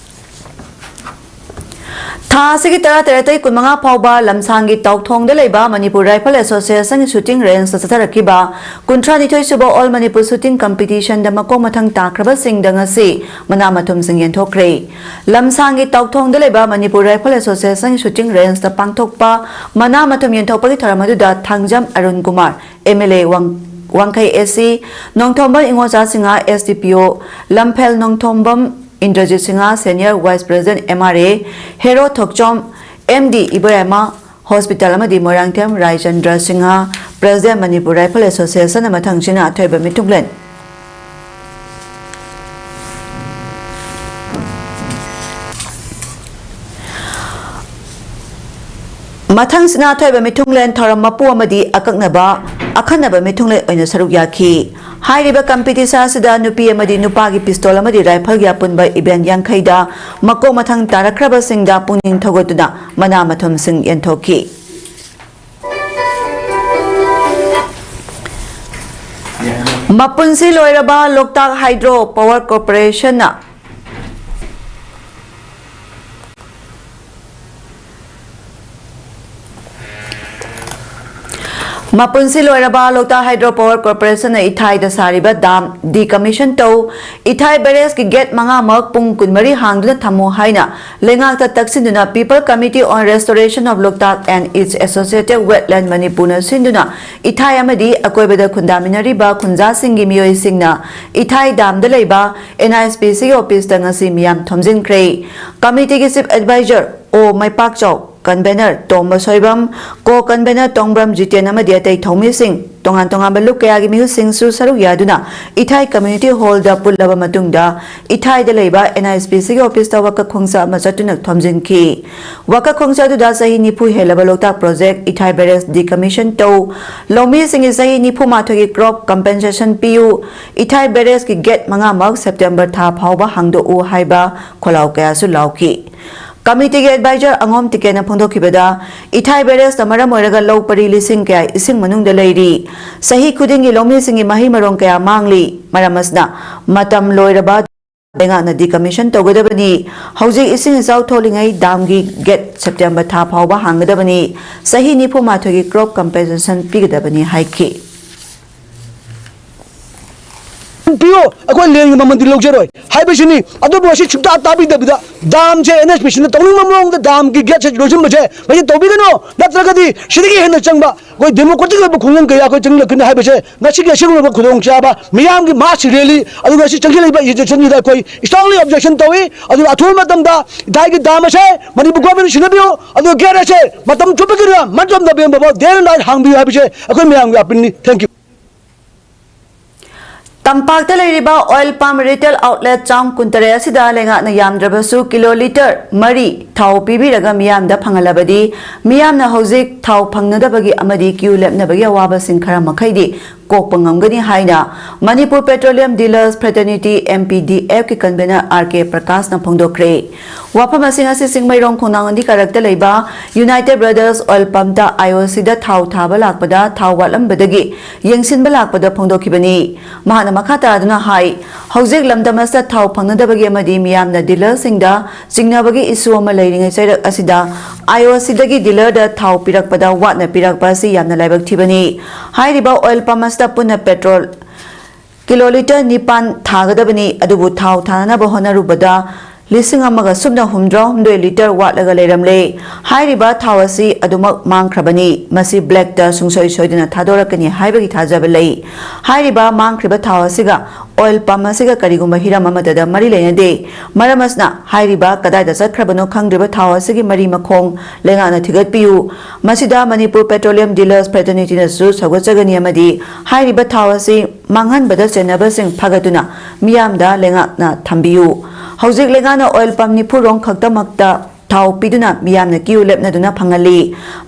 ꯊꯥ ꯑꯁꯤꯒꯤ ꯇꯔꯥꯇꯔꯦꯠꯇꯒꯤ ꯀꯨꯟꯃꯉꯥ ꯐꯥꯎꯕ ꯂꯝꯁꯥꯡꯒꯤ ꯇꯥꯎꯊꯣꯡꯗ ꯂꯩꯕ ꯃꯅꯤꯄꯨꯔ ꯔꯥꯏꯐꯜ ꯑꯦꯁꯣꯁꯤꯌꯦꯁꯟꯒꯤ ꯁꯨꯇꯤꯡ ꯔꯦꯟꯖꯇ ꯆꯠꯊꯔꯛꯈꯤꯕ ꯀꯨꯟꯊ꯭ꯔꯥꯅꯤꯊꯣꯏ ꯁꯨꯕ ꯑꯣꯜ ꯃꯅꯤꯄꯨꯔ ꯁꯨꯇꯤꯡ ꯀꯝꯄꯤꯇꯤꯁꯟꯗ ꯃꯀꯣꯛ ꯃꯊꯪ ꯇꯥꯈ꯭ꯔꯕꯁꯤꯡꯗ ꯉꯁꯤ ꯃꯅꯥ ꯃꯊꯨꯝꯁꯤꯡ ꯌꯦꯟꯊꯣꯛꯈ꯭ꯔꯦ꯫ ꯂꯝꯁꯥꯡꯒꯤ ꯇꯥꯎꯊꯣꯡꯗ ꯂꯩꯕ ꯃꯅꯤꯄꯨꯔ ꯔꯥꯏꯐꯜ ꯑꯦꯁꯣꯁꯤꯌꯦꯁꯟꯒꯤ ꯁꯨꯇꯤꯡ ꯔꯦꯟꯖꯇ ꯄꯥꯡꯊꯣꯛꯄ ꯃꯅꯥ ꯃꯊꯨꯝ ꯌꯦꯟꯊꯣꯛꯄꯒꯤ ꯊꯧꯔꯝ ꯑꯗꯨꯗ Thangjam Arun Kumar, M L A ꯋꯥꯡ-, ꯋꯥꯡꯈꯩ ꯑꯦ ꯁꯤ, ꯅꯣꯡꯊꯣꯝꯕꯝ ꯏꯉꯣꯆꯥ ꯁꯤꯡꯍ, ꯑꯦꯁ D P O, Lamphel Nongthombam Indrajit Singh, senior vice president M R A, Hero Thokchom, M D Iboyaima hospital ꯑꯃꯗꯤ ꯃꯣꯏꯔꯥꯡꯊꯦꯝ ꯔꯥꯏꯆꯟꯗ꯭ꯔ ꯁꯤꯡꯍ, ꯄ꯭ꯔꯦꯁꯤꯗꯦꯟꯠ ꯃꯅꯤꯄꯨꯔ ꯔꯥꯏꯐꯜ ꯑꯦꯁꯣꯁꯤꯌꯦꯁꯟꯅ ꯃꯊꯪꯁꯤꯅ ꯑꯊꯣꯏꯕ ꯃꯤꯊꯨꯡꯂꯦꯟ ꯃꯊꯪꯁꯤꯅ ꯑꯊꯣꯏꯕ ꯃꯤꯊꯨꯡꯂꯦꯟ ꯊꯧꯔꯝ ꯃꯄꯨ ꯑꯃꯗꯤ ꯑꯀꯛꯅꯕ ꯑꯈꯟꯅꯕ ꯃꯤꯊꯨꯡꯂꯦꯟ ꯑꯣꯏꯅ ꯁꯔꯨꯛ ꯌꯥꯈꯤ꯫ ꯍꯥꯏꯔꯤꯕ ꯀꯝꯄꯤꯇꯤꯁꯟ ꯑꯁꯤꯗ ꯅꯨꯄꯤ ꯑꯃꯗꯤ ꯅꯨꯄꯥꯒꯤ ꯄꯤꯁꯇꯣꯜ ꯑꯃꯗꯤ ꯔꯥꯏꯐꯜꯒꯤ ꯑꯄꯨꯟꯕ ꯏꯚꯦꯟꯠ ꯌꯥꯡꯈꯩꯗ ꯃꯀꯣꯛ ꯃꯊꯪ ꯇꯥꯔꯛꯈ꯭ꯔꯕꯁꯤꯡꯗ ꯄꯨꯛꯅꯤꯡ ꯊꯧꯒꯠꯇꯨꯅ ꯃꯅꯥ ꯃꯊꯨꯝꯁꯤꯡ ꯌꯦꯟꯊꯣꯛꯈꯤ꯫ ꯃꯄꯨꯟꯁꯤ ꯂꯣꯏꯔꯕ ꯂꯣꯛꯇꯥꯛ ꯍꯥꯏꯗ꯭ꯔꯣ ꯄꯥꯋꯔ ꯀꯣꯔꯄꯣꯔꯦꯁꯟꯅ ꯃꯄꯨꯟꯁꯤ ꯂꯣꯏꯔꯕ ꯂꯣꯛꯇꯥꯛ ꯍꯥꯏꯗ꯭ꯔꯣ ꯄꯥꯋꯔ ꯀꯣꯔꯄꯣꯔꯦꯁꯟꯅ ꯏꯊꯥꯏꯗ ꯁꯥꯔꯤꯕ ꯗꯥꯝ ꯗꯤꯀꯃꯤꯁꯟ ꯇꯧ, ꯏꯊꯥꯏ ꯕꯦꯔꯦꯖꯀꯤ ꯒꯦꯠ ꯃꯉꯥꯃꯛ ꯄꯨꯡ ꯀꯨꯟꯃꯔꯤ ꯍꯥꯡꯗꯨꯅ ꯊꯝꯃꯨ ꯍꯥꯏꯅ ꯂꯩꯉꯥꯛꯇ ꯇꯛꯁꯤꯟꯗꯨꯅ People Committee on Restoration of Loktak and its Associated Wetland ꯃꯅꯤꯄꯨꯔꯅ ꯁꯤꯟꯗꯨꯅ ꯏꯊꯥꯏ ꯑꯃꯗꯤ ꯑꯀꯣꯏꯕꯗ ꯈꯨꯟꯗꯥꯃꯤꯟꯅꯔꯤꯕ ꯈꯨꯟꯖꯥꯁꯤꯡꯒꯤ ꯃꯤꯑꯣꯏꯁꯤꯡꯅ ꯏꯊꯥꯏ ꯗꯥꯝꯗ ꯂꯩꯕ ꯑꯦꯟ ꯑꯥꯏ ꯑꯦꯁ ꯄꯤ ꯁꯤꯒꯤ ꯑꯣꯐꯤꯁꯇ ꯉꯁꯤ ꯃꯤꯌꯥꯝ ꯊꯣꯝꯖꯤꯟꯈ꯭ꯔꯦ꯫ ꯀꯃꯤꯇꯤꯒꯤ ꯆꯤꯐ ꯑꯦꯗꯚꯥꯏꯖꯔ ꯑꯣ ꯃꯩꯄꯥꯛꯆꯥꯎ, ꯀꯟꯚꯦꯅꯔ ꯇꯣꯝꯕ ꯁꯣꯏꯕꯝ, ꯀꯣ ꯀꯟꯚꯦꯅꯔ ꯇꯣꯡꯕ꯭ꯔꯝ ꯖꯤꯇꯦꯟ ꯑꯃꯗꯤ ꯑꯇꯩ ꯊꯧꯃꯤꯁꯤꯡ, ꯇꯣꯉꯥꯟ ꯇꯣꯉꯥꯟꯕ ꯂꯨꯞ ꯀꯌꯥꯒꯤ ꯃꯤꯍꯨꯠꯁꯤꯡꯁꯨ ꯁꯔꯨꯛ ꯌꯥꯗꯨꯅ ꯏꯊꯥꯏ ꯀꯝꯃ꯭ꯌꯨꯅꯤꯇꯤ ꯍꯣꯜꯗ ꯄꯨꯜꯂꯕ ꯃꯇꯨꯡꯗ ꯏꯊꯥꯏꯗ ꯂꯩꯕ ꯑꯦꯟ ꯑꯥꯏ ꯑꯦꯁ ꯄꯤ ꯁꯤꯒꯤ ꯑꯣꯐꯤꯁꯇ ꯋꯥꯀꯠ ꯈꯣꯡꯆꯠ ꯑꯃ ꯆꯠꯇꯨꯅ ꯊꯣꯝꯖꯤꯟꯈꯤ꯫ ꯋꯥꯀꯠ ꯈꯣꯡꯆꯠ ꯑꯗꯨꯗ ꯆꯍꯤ ꯅꯤꯐꯨ ꯍꯦꯜꯂꯕ ꯂꯣꯛꯇꯥꯛ ꯄ꯭ꯔꯣꯖꯦꯛ, ꯏꯊꯥꯏ ꯕꯦꯔꯦꯖ ꯗꯤꯀꯃꯤꯁꯟ ꯇꯧ, ꯂꯧꯃꯤꯁꯤꯡꯒꯤ ꯆꯍꯤ ꯅꯤꯐꯨ ꯃꯥꯊꯣꯏꯒꯤ ꯀ꯭ꯔꯣꯞ ꯀꯝꯄꯦꯟꯁꯦꯁꯟ ꯄꯤꯌꯨ, ꯏꯊꯥꯏ ꯕꯦꯔꯦꯖꯀꯤ ꯒꯦꯠ ꯃꯉꯥꯃꯛ ꯁꯦꯞꯇꯦꯝꯕꯔ ꯊꯥ ꯐꯥꯎꯕ ꯍꯥꯡꯗꯣꯛꯎ ꯍꯥꯏꯕ ꯈꯣꯜꯂꯥꯎ ꯀꯌꯥꯁꯨ ꯂꯥꯎꯈꯤ꯫ ꯀꯃꯤꯇꯤꯒꯤ ꯑꯦꯗꯚꯥꯏꯖꯔ ꯑꯉꯣꯝ ꯇꯤꯀꯦꯟꯅ ꯐꯣꯡꯗꯣꯛꯈꯤꯕꯗ, ꯏꯊꯥꯏ ꯕꯦꯔꯦꯖꯅ ꯃꯔꯝ ꯑꯣꯏꯔꯒ ꯂꯧ ꯄꯔꯤ ꯂꯤꯁꯤꯡ ꯀꯌꯥ ꯏꯁꯤꯡ ꯃꯅꯨꯡꯗ ꯂꯩꯔꯤ꯫ ꯆꯍꯤ ꯈꯨꯗꯤꯡꯒꯤ ꯂꯧꯃꯤꯁꯤꯡꯒꯤ ꯃꯍꯩ ꯃꯔꯣꯡ ꯀꯌꯥ ꯃꯥꯡꯂꯤ꯫ ꯃꯔꯝ ꯑꯁꯤꯅ ꯃꯇꯝ ꯂꯣꯏꯔꯕ ꯂꯩꯉꯥꯛꯅ decommission ꯇꯧꯒꯗꯕꯅꯤ꯫ ꯍꯧꯖꯤꯛ ꯏꯁꯤꯡ ꯏꯆꯥꯎ ꯊꯣꯛꯂꯤꯉꯩ ꯗꯥꯝꯒꯤ ꯒꯦꯠ ꯁꯦꯞꯇꯦꯝꯕꯔ ꯊꯥ ꯐꯥꯎꯕ ꯍꯥꯡꯒꯗꯕꯅꯤ꯫ ꯆꯍꯤ ꯅꯤꯐꯨ ꯃꯥꯊꯣꯏꯒꯤ crop compensation ꯄꯤꯒꯗꯕꯅꯤ ꯍꯥꯏꯈꯤ꯫ ꯄꯤꯌꯨ, ꯑꯩꯈꯣꯏ ꯂꯦꯟꯒꯤ ꯃꯃꯜꯗꯤ ꯂꯧꯖꯔꯣꯏ ꯍꯥꯏꯕꯁꯤꯅꯤ꯫ ꯑꯗꯨꯕꯨ ꯃꯁꯤ ꯁꯨꯡꯇꯥ ꯇꯥꯕꯤꯗꯕꯤꯗ ꯗꯥꯝꯁꯦ NHPCꯅ ꯇꯧꯅꯤꯡꯕ ꯃꯑꯣꯡꯗ ꯗꯥꯝꯒꯤ ꯒꯦꯠꯁꯦ ꯂꯣꯟꯁꯤꯟꯕꯁꯦ ꯃꯁꯤ ꯇꯧꯕꯤꯒꯅꯨ꯫ ꯅꯠꯇ꯭ꯔꯒꯗꯤ ꯁꯤꯗꯒꯤ ꯍꯦꯟꯅ ꯆꯪꯕ ꯑꯩꯈꯣꯏ democratic ꯑꯣꯏꯕ ꯈꯣꯡꯖꯪ ꯀꯌꯥ ꯑꯩꯈꯣꯏ ꯆꯪꯁꯤꯜꯂꯛꯀꯅꯤ ꯍꯥꯏꯕꯁꯦ ꯉꯁꯤꯒꯤ ꯑꯁꯤꯒꯨꯝꯂꯕ ꯈꯨꯗꯣꯡꯆꯥꯕ ꯃꯤꯌꯥꯝꯒꯤ mass rally ꯑꯗꯨꯒ ꯉꯁꯤ ꯆꯪꯁꯤꯜꯂꯛꯏꯕ agitation-ꯁꯤꯗ ꯑꯩꯈꯣꯏ strongly objection ꯇꯧꯏ꯫ ꯑꯗꯨꯒ ꯑꯊꯨꯕ ꯃꯇꯝꯗ ꯏꯊꯥꯏꯒꯤ ꯗꯥꯝ ꯑꯁꯦ ꯃꯅꯤꯄꯨꯔ government ꯁꯤꯟꯅꯕꯤꯌꯨ, ꯑꯗꯨꯒ ꯒꯦꯠ ꯑꯁꯦ ꯃꯇꯝ ꯆꯨꯞꯄꯒꯤ ꯑꯣꯏꯅ ꯃꯇꯝꯗ ꯕꯦꯝꯕꯕꯥꯎ day and night ꯍꯥꯡꯕꯤꯌꯨ ꯍꯥꯏꯕꯁꯦ ꯑꯩꯈꯣꯏ ꯃꯌꯥꯝꯒꯤ appeal-ꯅꯤ꯫ Thank you꯫ ꯇꯝꯄꯥꯛꯇ ꯂꯩꯔꯤꯕ oil palm retail outlet ꯆꯥꯝ ꯀꯨꯟꯇꯔꯦꯠ ꯑꯁꯤꯗ ꯂꯩꯉꯥꯛꯅ ꯌꯥꯝꯗ꯭ꯔꯕꯁꯨ ꯀꯤꯂꯣ ꯂꯤꯇꯔ ꯃꯔꯤ ꯊꯥꯎ ꯄꯤꯕꯤꯔꯒ ꯃꯤꯌꯥꯝꯗ ꯐꯪꯍꯜꯂꯕꯗꯤ ꯃꯤꯌꯥꯝꯅ ꯍꯧꯖꯤꯛ ꯊꯥꯎ ꯐꯪꯅꯗꯕꯒꯤ ꯑꯃꯗꯤ ꯀ꯭ꯌꯨ ꯂꯦꯞꯅꯕꯒꯤ ꯑꯋꯥꯕꯁꯤꯡ ꯈꯔ ꯃꯈꯩꯗꯤ ꯀꯣꯛꯄ ꯉꯝꯒꯅꯤ ꯍꯥꯏꯅ Manipur Petroleum Dealers Fraternity, MPDF-ꯀꯤ convener R K ꯄ꯭ꯔꯀꯥꯁꯅ ꯐꯣꯡꯗꯣꯛꯈ꯭ꯔꯦ꯫ ꯋꯥꯐꯝ ꯑꯁꯤ ꯉꯁꯤ ꯆꯤꯡꯃꯩꯔꯣꯡ ꯈꯣꯡꯅꯥꯡ ꯅꯣꯡꯗꯤ ꯀꯥꯔꯛꯇ ꯂꯩꯕ United Brothers Oil Pumpꯇ IOCꯗ ꯊꯥꯎ ꯊꯥꯕ ꯂꯥꯛꯄꯗ ꯊꯥꯎ ꯋꯥꯠꯂꯝꯕꯗꯒꯤ ꯌꯦꯡꯁꯤꯟꯕ ꯂꯥꯛꯄꯗ ꯐꯣꯡꯗꯣꯛꯈꯤꯕꯅꯤ꯫ ꯃꯍꯥꯛꯅ ꯃꯈꯥ ꯇꯥꯗꯨꯅ ꯍꯥꯏ, ꯍꯧꯖꯤꯛ ꯂꯝꯗꯝ ꯑꯁꯤꯗ ꯊꯥꯎ ꯐꯪꯅꯗꯕꯒꯤ ꯑꯃꯗꯤ ꯃꯤꯌꯥꯝꯅ dealerꯁꯤꯡꯗ ꯆꯤꯡꯅꯕꯒꯤ issue ꯑꯃ ꯂꯩꯔꯤꯉꯩ ꯆꯩꯔꯛ ꯑꯁꯤꯗ IOCꯗꯒꯤ dealerꯗ ꯊꯥꯎ ꯄꯤꯔꯛꯄꯗ ꯋꯥꯠꯅ ꯄꯤꯔꯛꯄ ꯑꯁꯤ ꯌꯥꯝꯅ ꯂꯥꯏꯕꯛ ꯊꯤꯕꯅꯤ꯫ ꯍꯥꯏꯔꯤꯕ oil pump ꯑꯁꯤꯗ ꯄꯨꯟꯅ petrol ꯀꯤꯂꯣ ꯂꯤꯇꯔ ꯅꯤꯄꯥꯟ ꯊꯥꯒꯗꯕꯅꯤ, ꯑꯗꯨꯕꯨ ꯊꯥꯎ ꯊꯥꯅꯅꯕ ꯍꯣꯠꯅꯔꯨꯕꯗ ꯂꯤꯁꯤꯡ ꯑꯃꯒ ꯁꯨꯞꯅ ꯍꯨꯝꯗ꯭ꯔꯥ ꯍꯨꯝꯗꯣꯏ ꯂꯤꯇꯔ ꯋꯥꯠꯂꯒ ꯂꯩꯔꯝꯂꯦ꯫ ꯍꯥꯏꯔꯤꯕ ꯊꯥꯎ ꯑꯁꯤ ꯑꯗꯨꯃꯛ ꯃꯥꯡꯈ꯭ꯔꯕꯅꯤ꯫ ꯃꯁꯤ blackꯇ ꯁꯨꯡꯁꯣꯏ ꯁꯣꯏꯗꯅ ꯊꯥꯗꯣꯔꯛꯀꯅꯤ ꯍꯥꯏꯕꯒꯤ ꯊꯥꯖꯕ ꯂꯩ꯫ ꯍꯥꯏꯔꯤꯕ ꯃꯥꯡꯈ꯭ꯔꯤꯕ ꯊꯥꯎ ꯑꯁꯤꯒ oil pump ꯑꯁꯤꯒ ꯀꯔꯤꯒꯨꯝꯕ ꯍꯤꯔꯝ ꯑꯃꯠꯇꯗ ꯃꯔꯤ ꯂꯩꯅꯗꯦ꯫ ꯃꯔꯝ ꯑꯁꯤꯅ ꯍꯥꯏꯔꯤꯕ ꯀꯗꯥꯏꯗ ꯆꯠꯈ꯭ꯔꯕꯅꯣ ꯈꯪꯗ꯭ꯔꯤꯕ ꯊꯥꯎ ꯑꯁꯤꯒꯤ ꯃꯔꯤ ꯃꯈꯣꯡ ꯂꯩꯉꯥꯛꯅ ꯊꯤꯒꯠꯄꯤꯌꯨ꯫ ꯃꯁꯤꯗ Manipur Petroleum Dealers Fraternityꯅꯁꯨ ꯁꯧꯒꯠꯆꯒꯅꯤ ꯑꯃꯗꯤ ꯍꯥꯏꯔꯤꯕ ꯊꯥꯎ ꯑꯁꯤ ꯃꯥꯡꯍꯟꯕꯗ ꯆꯦꯟꯅꯕꯁꯤꯡ ꯐꯒꯠꯇꯨꯅ ꯃꯤꯌꯥꯝꯗ ꯂꯩꯉꯥꯛꯅ ꯊꯝꯕꯤꯌꯨ꯫ ꯍꯧꯖꯤꯛ ꯂꯩꯉꯥꯛꯅ oil pump ꯅꯤꯐꯨ ꯔꯣꯝ ꯈꯛꯇꯃꯛꯇ ꯊꯥꯎ ꯄꯤꯗꯨꯅ ꯃꯤꯌꯥꯝꯅ ꯀ꯭ꯌꯨ ꯂꯦꯞꯅꯗꯨꯅ ꯐꯪꯍꯜꯂꯤ꯫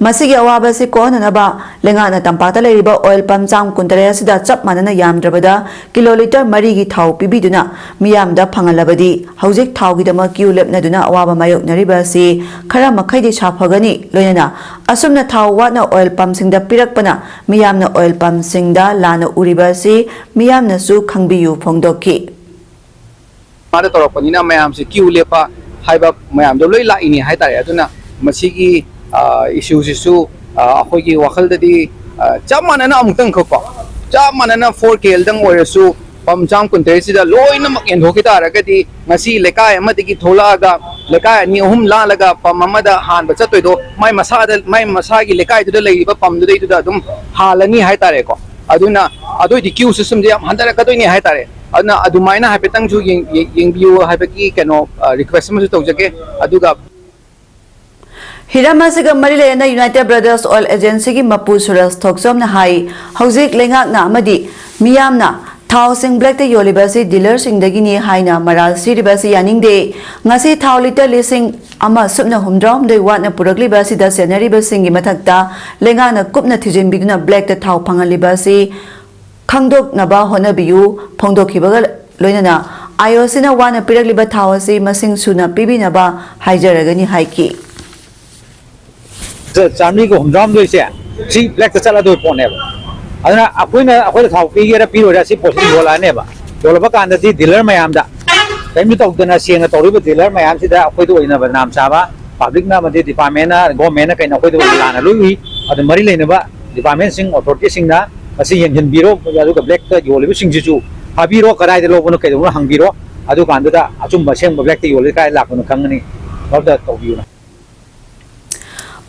ꯃꯁꯤꯒꯤ ꯑꯋꯥꯕ ꯑꯁꯤ ꯀꯣꯛꯍꯟꯅꯅꯕ ꯂꯩꯉꯥꯛꯅ ꯇꯝꯄꯥꯛꯇ ꯂꯩꯔꯤꯕ oil pump ꯆꯥꯝ ꯀꯨꯟꯇꯔꯦꯠ ꯑꯁꯤꯗ ꯆꯞ ꯃꯥꯟꯅꯅ ꯌꯥꯝꯗ꯭ꯔꯕꯗ ꯀꯤꯂꯣ ꯂꯤꯇꯔ ꯃꯔꯤꯒꯤ ꯊꯥꯎ ꯄꯤꯕꯤꯗꯨꯅ ꯃꯤꯌꯥꯝꯗ ꯐꯪꯍꯜꯂꯕꯗꯤ ꯍꯧꯖꯤꯛ ꯊꯥꯎꯒꯤꯗꯃꯛ ꯀ꯭ꯌꯨ ꯂꯦꯞꯅꯗꯨꯅ ꯑꯋꯥꯕ ꯃꯥꯌꯣꯛꯅꯔꯤꯕ ꯑꯁꯤ ꯈꯔ ꯃꯈꯩꯗꯤ ꯁꯥꯐꯒꯅꯤ꯫ ꯂꯣꯏꯅꯅ ꯑꯁꯨꯝꯅ ꯊꯥꯎ ꯋꯥꯠꯅ oil pumpꯁꯤꯡꯗ ꯄꯤꯔꯛꯄꯅ ꯃꯤꯌꯥꯝꯅ oil pumpꯁꯤꯡꯗ ꯂꯥꯟꯅ ꯎꯔꯤꯕ ꯑꯁꯤ ꯃꯤꯌꯥꯝꯅꯁꯨ ꯈꯪꯕꯤꯌꯨ ꯐꯣꯡꯗꯣꯛꯈꯤ꯫ ꯃꯥꯗ ꯇꯧꯔꯛꯄꯅꯤꯅ ꯃꯌꯥꯝꯁꯦ ꯀ꯭ꯌꯨ ꯂꯦꯞꯄ ꯍꯥꯏꯕ ꯃꯌꯥꯝꯗꯣ ꯂꯣꯏ ꯂꯥꯛꯏꯅꯤ ꯍꯥꯏꯇꯥꯔꯦ꯫ ꯑꯗꯨꯅ ꯃꯁꯤꯒꯤ ꯏꯁꯨꯁꯤꯁꯨ ꯑꯩꯈꯣꯏꯒꯤ ꯋꯥꯈꯜꯗꯗꯤ ꯆꯞ ꯃꯥꯟꯅꯅ ꯑꯃꯨꯛꯇꯪꯈꯛꯀꯣ, ꯆꯞ ꯃꯥꯟꯅꯅ ꯐꯣꯔ ꯀꯦ ꯑꯦꯜꯗꯪ ꯑꯣꯏꯔꯁꯨ ꯄꯝ ꯆꯥꯝ ꯀꯨꯟꯇꯔꯦꯠꯁꯤꯗ ꯂꯣꯏꯅꯃꯛ ꯌꯦꯟꯊꯣꯛꯈꯤ ꯇꯥꯔꯒꯗꯤ, ꯉꯁꯤ ꯂꯩꯀꯥꯏ ꯑꯃꯗꯒꯤ ꯊꯣꯛꯂꯛꯑꯒ ꯂꯩꯀꯥꯏ ꯑꯅꯤ ꯑꯍꯨꯝ ꯂꯥꯜꯂꯒ ꯄꯝ ꯑꯃꯗ ꯍꯥꯟꯕ ꯆꯠꯇꯣꯏꯗꯣ ꯃꯥꯏ ꯃꯁꯥꯗ, ꯃꯥꯏ ꯃꯁꯥꯒꯤ ꯂꯩꯀꯥꯏꯗꯨꯗ ꯂꯩꯔꯤꯕ ꯄꯝꯗꯨꯗꯩꯗꯨꯗ ꯑꯗꯨꯝ ꯍꯥꯜꯂꯅꯤ ꯍꯥꯏꯇꯥꯔꯦꯀꯣ꯫ ꯑꯗꯨꯅ ꯑꯗꯨꯑꯣꯏꯗꯤ ꯀ꯭ꯌꯨ ꯁꯤꯁꯇꯦꯝꯁꯦ ꯌꯥꯝ ꯍꯟꯊꯔꯛꯀꯗꯣꯏꯅꯦ ꯍꯥꯏꯇꯥꯔꯦ꯫ ꯑꯗꯨꯅ ꯑꯗꯨꯃꯥꯏꯅ ꯍꯥꯏꯐꯦꯠꯇꯪꯁꯨ ꯌꯦꯡ-, ꯌꯦꯡ-, ꯌꯦꯡꯕꯤꯌꯨ ꯍꯥꯏꯕꯒꯤ ꯀꯩꯅꯣ, ꯑ, ꯔꯤꯀ꯭ꯋꯦꯁ ꯑꯃꯁꯨ ꯇꯧꯖꯒꯦ꯫ ꯑꯗꯨꯒ ꯍꯤꯔꯝ ꯑꯁꯤꯒ ꯃꯔꯤ ꯂꯩꯅꯅ ꯌꯨꯅꯥꯏꯇꯦꯗ ꯕ꯭ꯔꯗꯔꯁ ꯑꯣꯏꯜ ꯑꯦꯖꯦꯟꯁꯤꯒꯤ ꯃꯄꯨ ꯁꯨꯔꯖ ꯊꯣꯛꯆꯣꯝꯅ ꯍꯥꯏ, ꯍꯧꯖꯤꯛ ꯂꯩꯉꯥꯛꯅ ꯑꯃꯗꯤ ꯃꯤꯌꯥꯝꯅ ꯊꯥꯎꯁꯤꯡ ꯕ꯭ꯂꯦꯛꯇ ꯌꯣꯜꯂꯤꯕ ꯑꯁꯤ ꯗꯤꯂꯔꯁꯤꯡꯗꯒꯤꯅꯤ ꯍꯥꯏꯅ ꯃꯔꯥꯜ ꯁꯤꯔꯤꯕ ꯑꯁꯤ ꯌꯥꯅꯤꯡꯗꯦ꯫ ꯉꯁꯤ ꯊꯥꯎ ꯂꯤꯇꯔ ꯂꯤꯁꯤꯡ ꯑꯃ ꯁꯨꯞꯅ ꯍꯨꯝꯗ꯭ꯔꯥꯍꯨꯝꯗꯣꯏ ꯋꯥꯠꯅ ꯄꯨꯔꯛꯂꯤꯕ ꯑꯁꯤꯗ ꯆꯦꯟꯅꯔꯤꯕꯁꯤꯡꯒꯤ ꯃꯊꯛꯇ ꯂꯩꯉꯥꯛꯅ ꯀꯨꯞꯅ ꯊꯤꯖꯤꯟꯕꯤꯗꯨꯅ ꯕ꯭ꯂꯦꯛꯇ ꯊꯥꯎ ꯐꯪꯍꯜꯂꯤꯕ ꯑꯁꯤ ꯈꯪꯗꯣꯛꯅꯕ ꯍꯣꯠꯅꯕꯤꯌꯨ꯫ ꯐꯣꯡꯗꯣꯛꯈꯤꯕꯒ ꯂꯣꯏꯅꯅ ꯑꯥꯏ ꯑꯣ ꯁꯤꯅ ꯋꯥꯅ ꯄꯤꯔꯛꯂꯤꯕ ꯊꯥꯎ ꯑꯁꯤ ꯃꯁꯤꯡ ꯁꯨꯅ ꯄꯤꯕꯤꯅꯕ ꯍꯥꯏꯖꯔꯒꯅꯤ ꯍꯥꯏꯈꯤ꯫ ꯆꯥ-, ꯆꯥꯃꯔꯤꯒ ꯍꯨꯝꯗ꯭ꯔꯥꯍꯨꯝꯗꯣꯏꯁꯦ ꯁꯤ ꯕ꯭ꯂꯦꯛꯇ ꯆꯠꯂꯗꯣꯏ ꯄꯣꯠꯅꯦꯕ꯫ ꯑꯗꯨꯅ ꯑꯩꯈꯣꯏꯅ, ꯑꯩꯈꯣꯏꯗ ꯊꯥꯎ ꯄꯤꯒꯦꯔꯥ ꯄꯤꯔꯣꯏꯔꯥ ꯁꯤ ꯄꯣꯠꯁꯤ ꯌꯣꯜꯂꯛꯑꯅꯦꯕ꯫ ꯌꯣꯜꯂꯛꯄ ꯀꯥꯟꯗꯗꯤ ꯗꯤꯂꯔ ꯃꯌꯥꯝꯗ ꯀꯔꯤꯝꯇ ꯇꯧꯗꯅ ꯁꯦꯡꯅ ꯇꯧꯔꯤꯕ ꯗꯤꯂꯔ ꯃꯌꯥꯝꯁꯤꯗ ꯑꯩꯈꯣꯏꯗ ꯑꯣꯏꯅ ꯕꯗꯅꯥꯝ ꯆꯥꯕ, ꯄꯕ꯭ꯂꯤꯛꯅ ꯑꯃꯗꯤ ꯗꯤꯄꯥꯔꯠꯃꯦꯟꯅ, ꯒꯣꯔꯃꯦꯟꯅ ꯀꯩꯅ ꯑꯩꯈꯣꯏꯗ ꯑꯣꯏꯅ ꯂꯥꯟꯅ ꯂꯣꯏ ꯎꯏ꯫ ꯑꯗꯨ ꯃꯔꯤ ꯂꯩꯅꯕ ꯗꯤꯄꯥꯔꯠꯃꯦꯟꯁꯤꯡ, ꯑꯣꯊꯣꯔꯤꯇꯤꯁꯤꯡꯅ ꯃꯁꯤ ꯌꯦꯡꯁꯤꯟꯕꯤꯔꯣ, ꯑꯗꯨꯒ ꯕ꯭ꯂꯦꯛꯇ ꯌꯣꯜꯂꯤꯕꯁꯤꯡꯁꯤꯁꯨ ꯐꯥꯕꯤꯔꯣ, ꯀꯗꯥꯏꯗ ꯂꯧꯕꯅꯣ ꯀꯩꯗꯧꯕꯅꯣ ꯍꯪꯕꯤꯔꯣ꯫ ꯑꯗꯨꯀꯥꯟꯗꯨꯗ ꯑꯆꯨꯝꯕ ꯑꯁꯦꯡꯕ ꯕ꯭ꯂꯦꯛꯇ ꯌꯣꯜꯂꯤ ꯀꯥꯏ ꯂꯥꯛꯄꯅꯣ ꯈꯪꯒꯅꯤ꯫ ꯚꯥꯞ ꯇꯧꯕꯤꯌꯨ꯫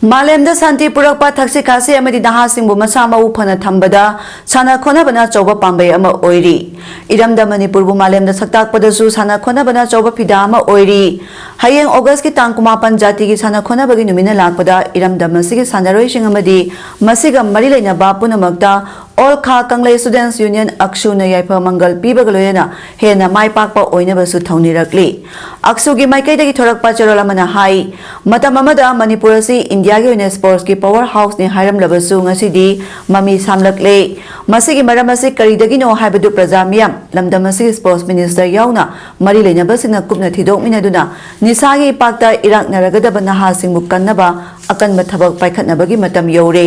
ꯃꯥꯂꯦꯝꯗ ꯁꯥꯟꯇꯤ ꯄꯨꯔꯛꯄ ꯊꯛꯁꯤ ꯈꯥꯁꯤ ꯑꯃꯗꯤ ꯅꯍꯥꯁꯤꯡꯕꯨ ꯃꯁꯥ ꯃꯎ ꯐꯅ ꯊꯝꯕꯗ ꯁꯥꯟꯅ ꯈꯣꯠꯅꯕꯅ ꯑꯆꯧꯕ ꯄꯥꯝꯕꯩ ꯑꯃ ꯑꯣꯏꯔꯤ꯫ ꯏꯔꯝꯗꯝ ꯃꯅꯤꯄꯨꯔꯕꯨ ꯃꯥꯂꯦꯝꯗ ꯁꯛꯇꯥꯛꯄꯗꯁꯨ ꯁꯥꯟꯅ ꯈꯣꯠꯅꯕꯅ ꯑꯆꯧꯕ ꯐꯤꯗꯥ ꯑꯃ ꯑꯣꯏꯔꯤ꯫ ꯍꯌꯦꯡ ꯑꯣꯒꯁꯀꯤ ꯇꯥꯡ ꯀꯨꯟꯃꯥꯄꯟ ꯖꯥꯇꯤꯒꯤ ꯁꯥꯟꯅ ꯈꯣꯠꯅꯕꯒꯤ ꯅꯨꯃꯤꯠꯅ ꯂꯥꯛꯄꯗ ꯏꯔꯝꯗꯝ ꯑꯁꯤꯒꯤ ꯁꯥꯟꯅꯔꯣꯏꯁꯤꯡ ꯑꯃꯗꯤ ꯃꯁꯤꯒ ꯃꯔꯤ ꯂꯩꯅꯕ ꯄꯨꯝꯅꯃꯛꯇ ꯑꯣꯜ ꯈꯥ ꯀꯪꯂꯩ ꯁ꯭ꯇꯨꯗꯦꯟꯠꯁ ꯌꯨꯅꯤꯌꯟ, ꯑꯛꯁꯨꯅ ꯌꯥꯏꯐ ꯃꯪꯒꯜ ꯄꯤꯕꯒ ꯂꯣꯏꯅꯅ ꯍꯦꯟꯅ ꯃꯥꯏ ꯄꯥꯛꯄ ꯑꯣꯏꯅꯕꯁꯨ ꯊꯧꯅꯤꯔꯛꯂꯤ꯫ ꯑꯛꯁꯨꯒꯤ ꯃꯥꯏꯀꯩꯗꯒꯤ ꯊꯣꯔꯛꯄ ꯆꯦꯔꯣꯜ ꯑꯃꯅ ꯍꯥꯏ, ꯃꯇꯝ ꯑꯃꯗ ꯃꯅꯤꯄꯨꯔ ꯑꯁꯤ ꯏꯟꯗꯤꯌꯥꯒꯤ ꯑꯣꯏꯅ ꯁ꯭ꯄꯣꯔꯠꯁꯀꯤ ꯄꯋꯥꯔ ꯍꯥꯎꯁꯅꯤ ꯍꯥꯏꯔꯝꯂꯕꯁꯨ ꯉꯁꯤꯗꯤ ꯃꯃꯤ ꯁꯥꯝꯂꯛꯂꯦ꯫ ꯃꯁꯤꯒꯤ ꯃꯔꯝ ꯑꯁꯤ ꯀꯔꯤꯗꯒꯤꯅꯣ ꯍꯥꯏꯕꯗꯨ ꯄ꯭ꯔꯖꯥ ꯃꯤꯌꯥꯝ, ꯂꯝꯗꯝ ꯑꯁꯤꯒꯤ ꯁ꯭ꯄꯣꯔꯠꯁ ꯃꯤꯅꯤꯁꯇꯔ ꯌꯥꯎꯅ ꯃꯔꯤ ꯂꯩꯅꯕꯁꯤꯡꯅ ꯀꯨꯞꯅ ꯊꯤꯗꯣꯛꯃꯤꯟꯅꯗꯨꯅ ꯅꯤꯁꯥꯒꯤ ꯏꯄꯥꯛꯇ ꯏꯔꯥꯛꯅꯔꯒꯗꯕ ꯅꯍꯥꯁꯤꯡꯕꯨ ꯀꯟꯅꯕ ꯑꯀꯟꯕ ꯊꯕꯛ ꯄꯥꯏꯈꯠꯅꯕꯒꯤ ꯃꯇꯝ ꯌꯧꯔꯦ꯫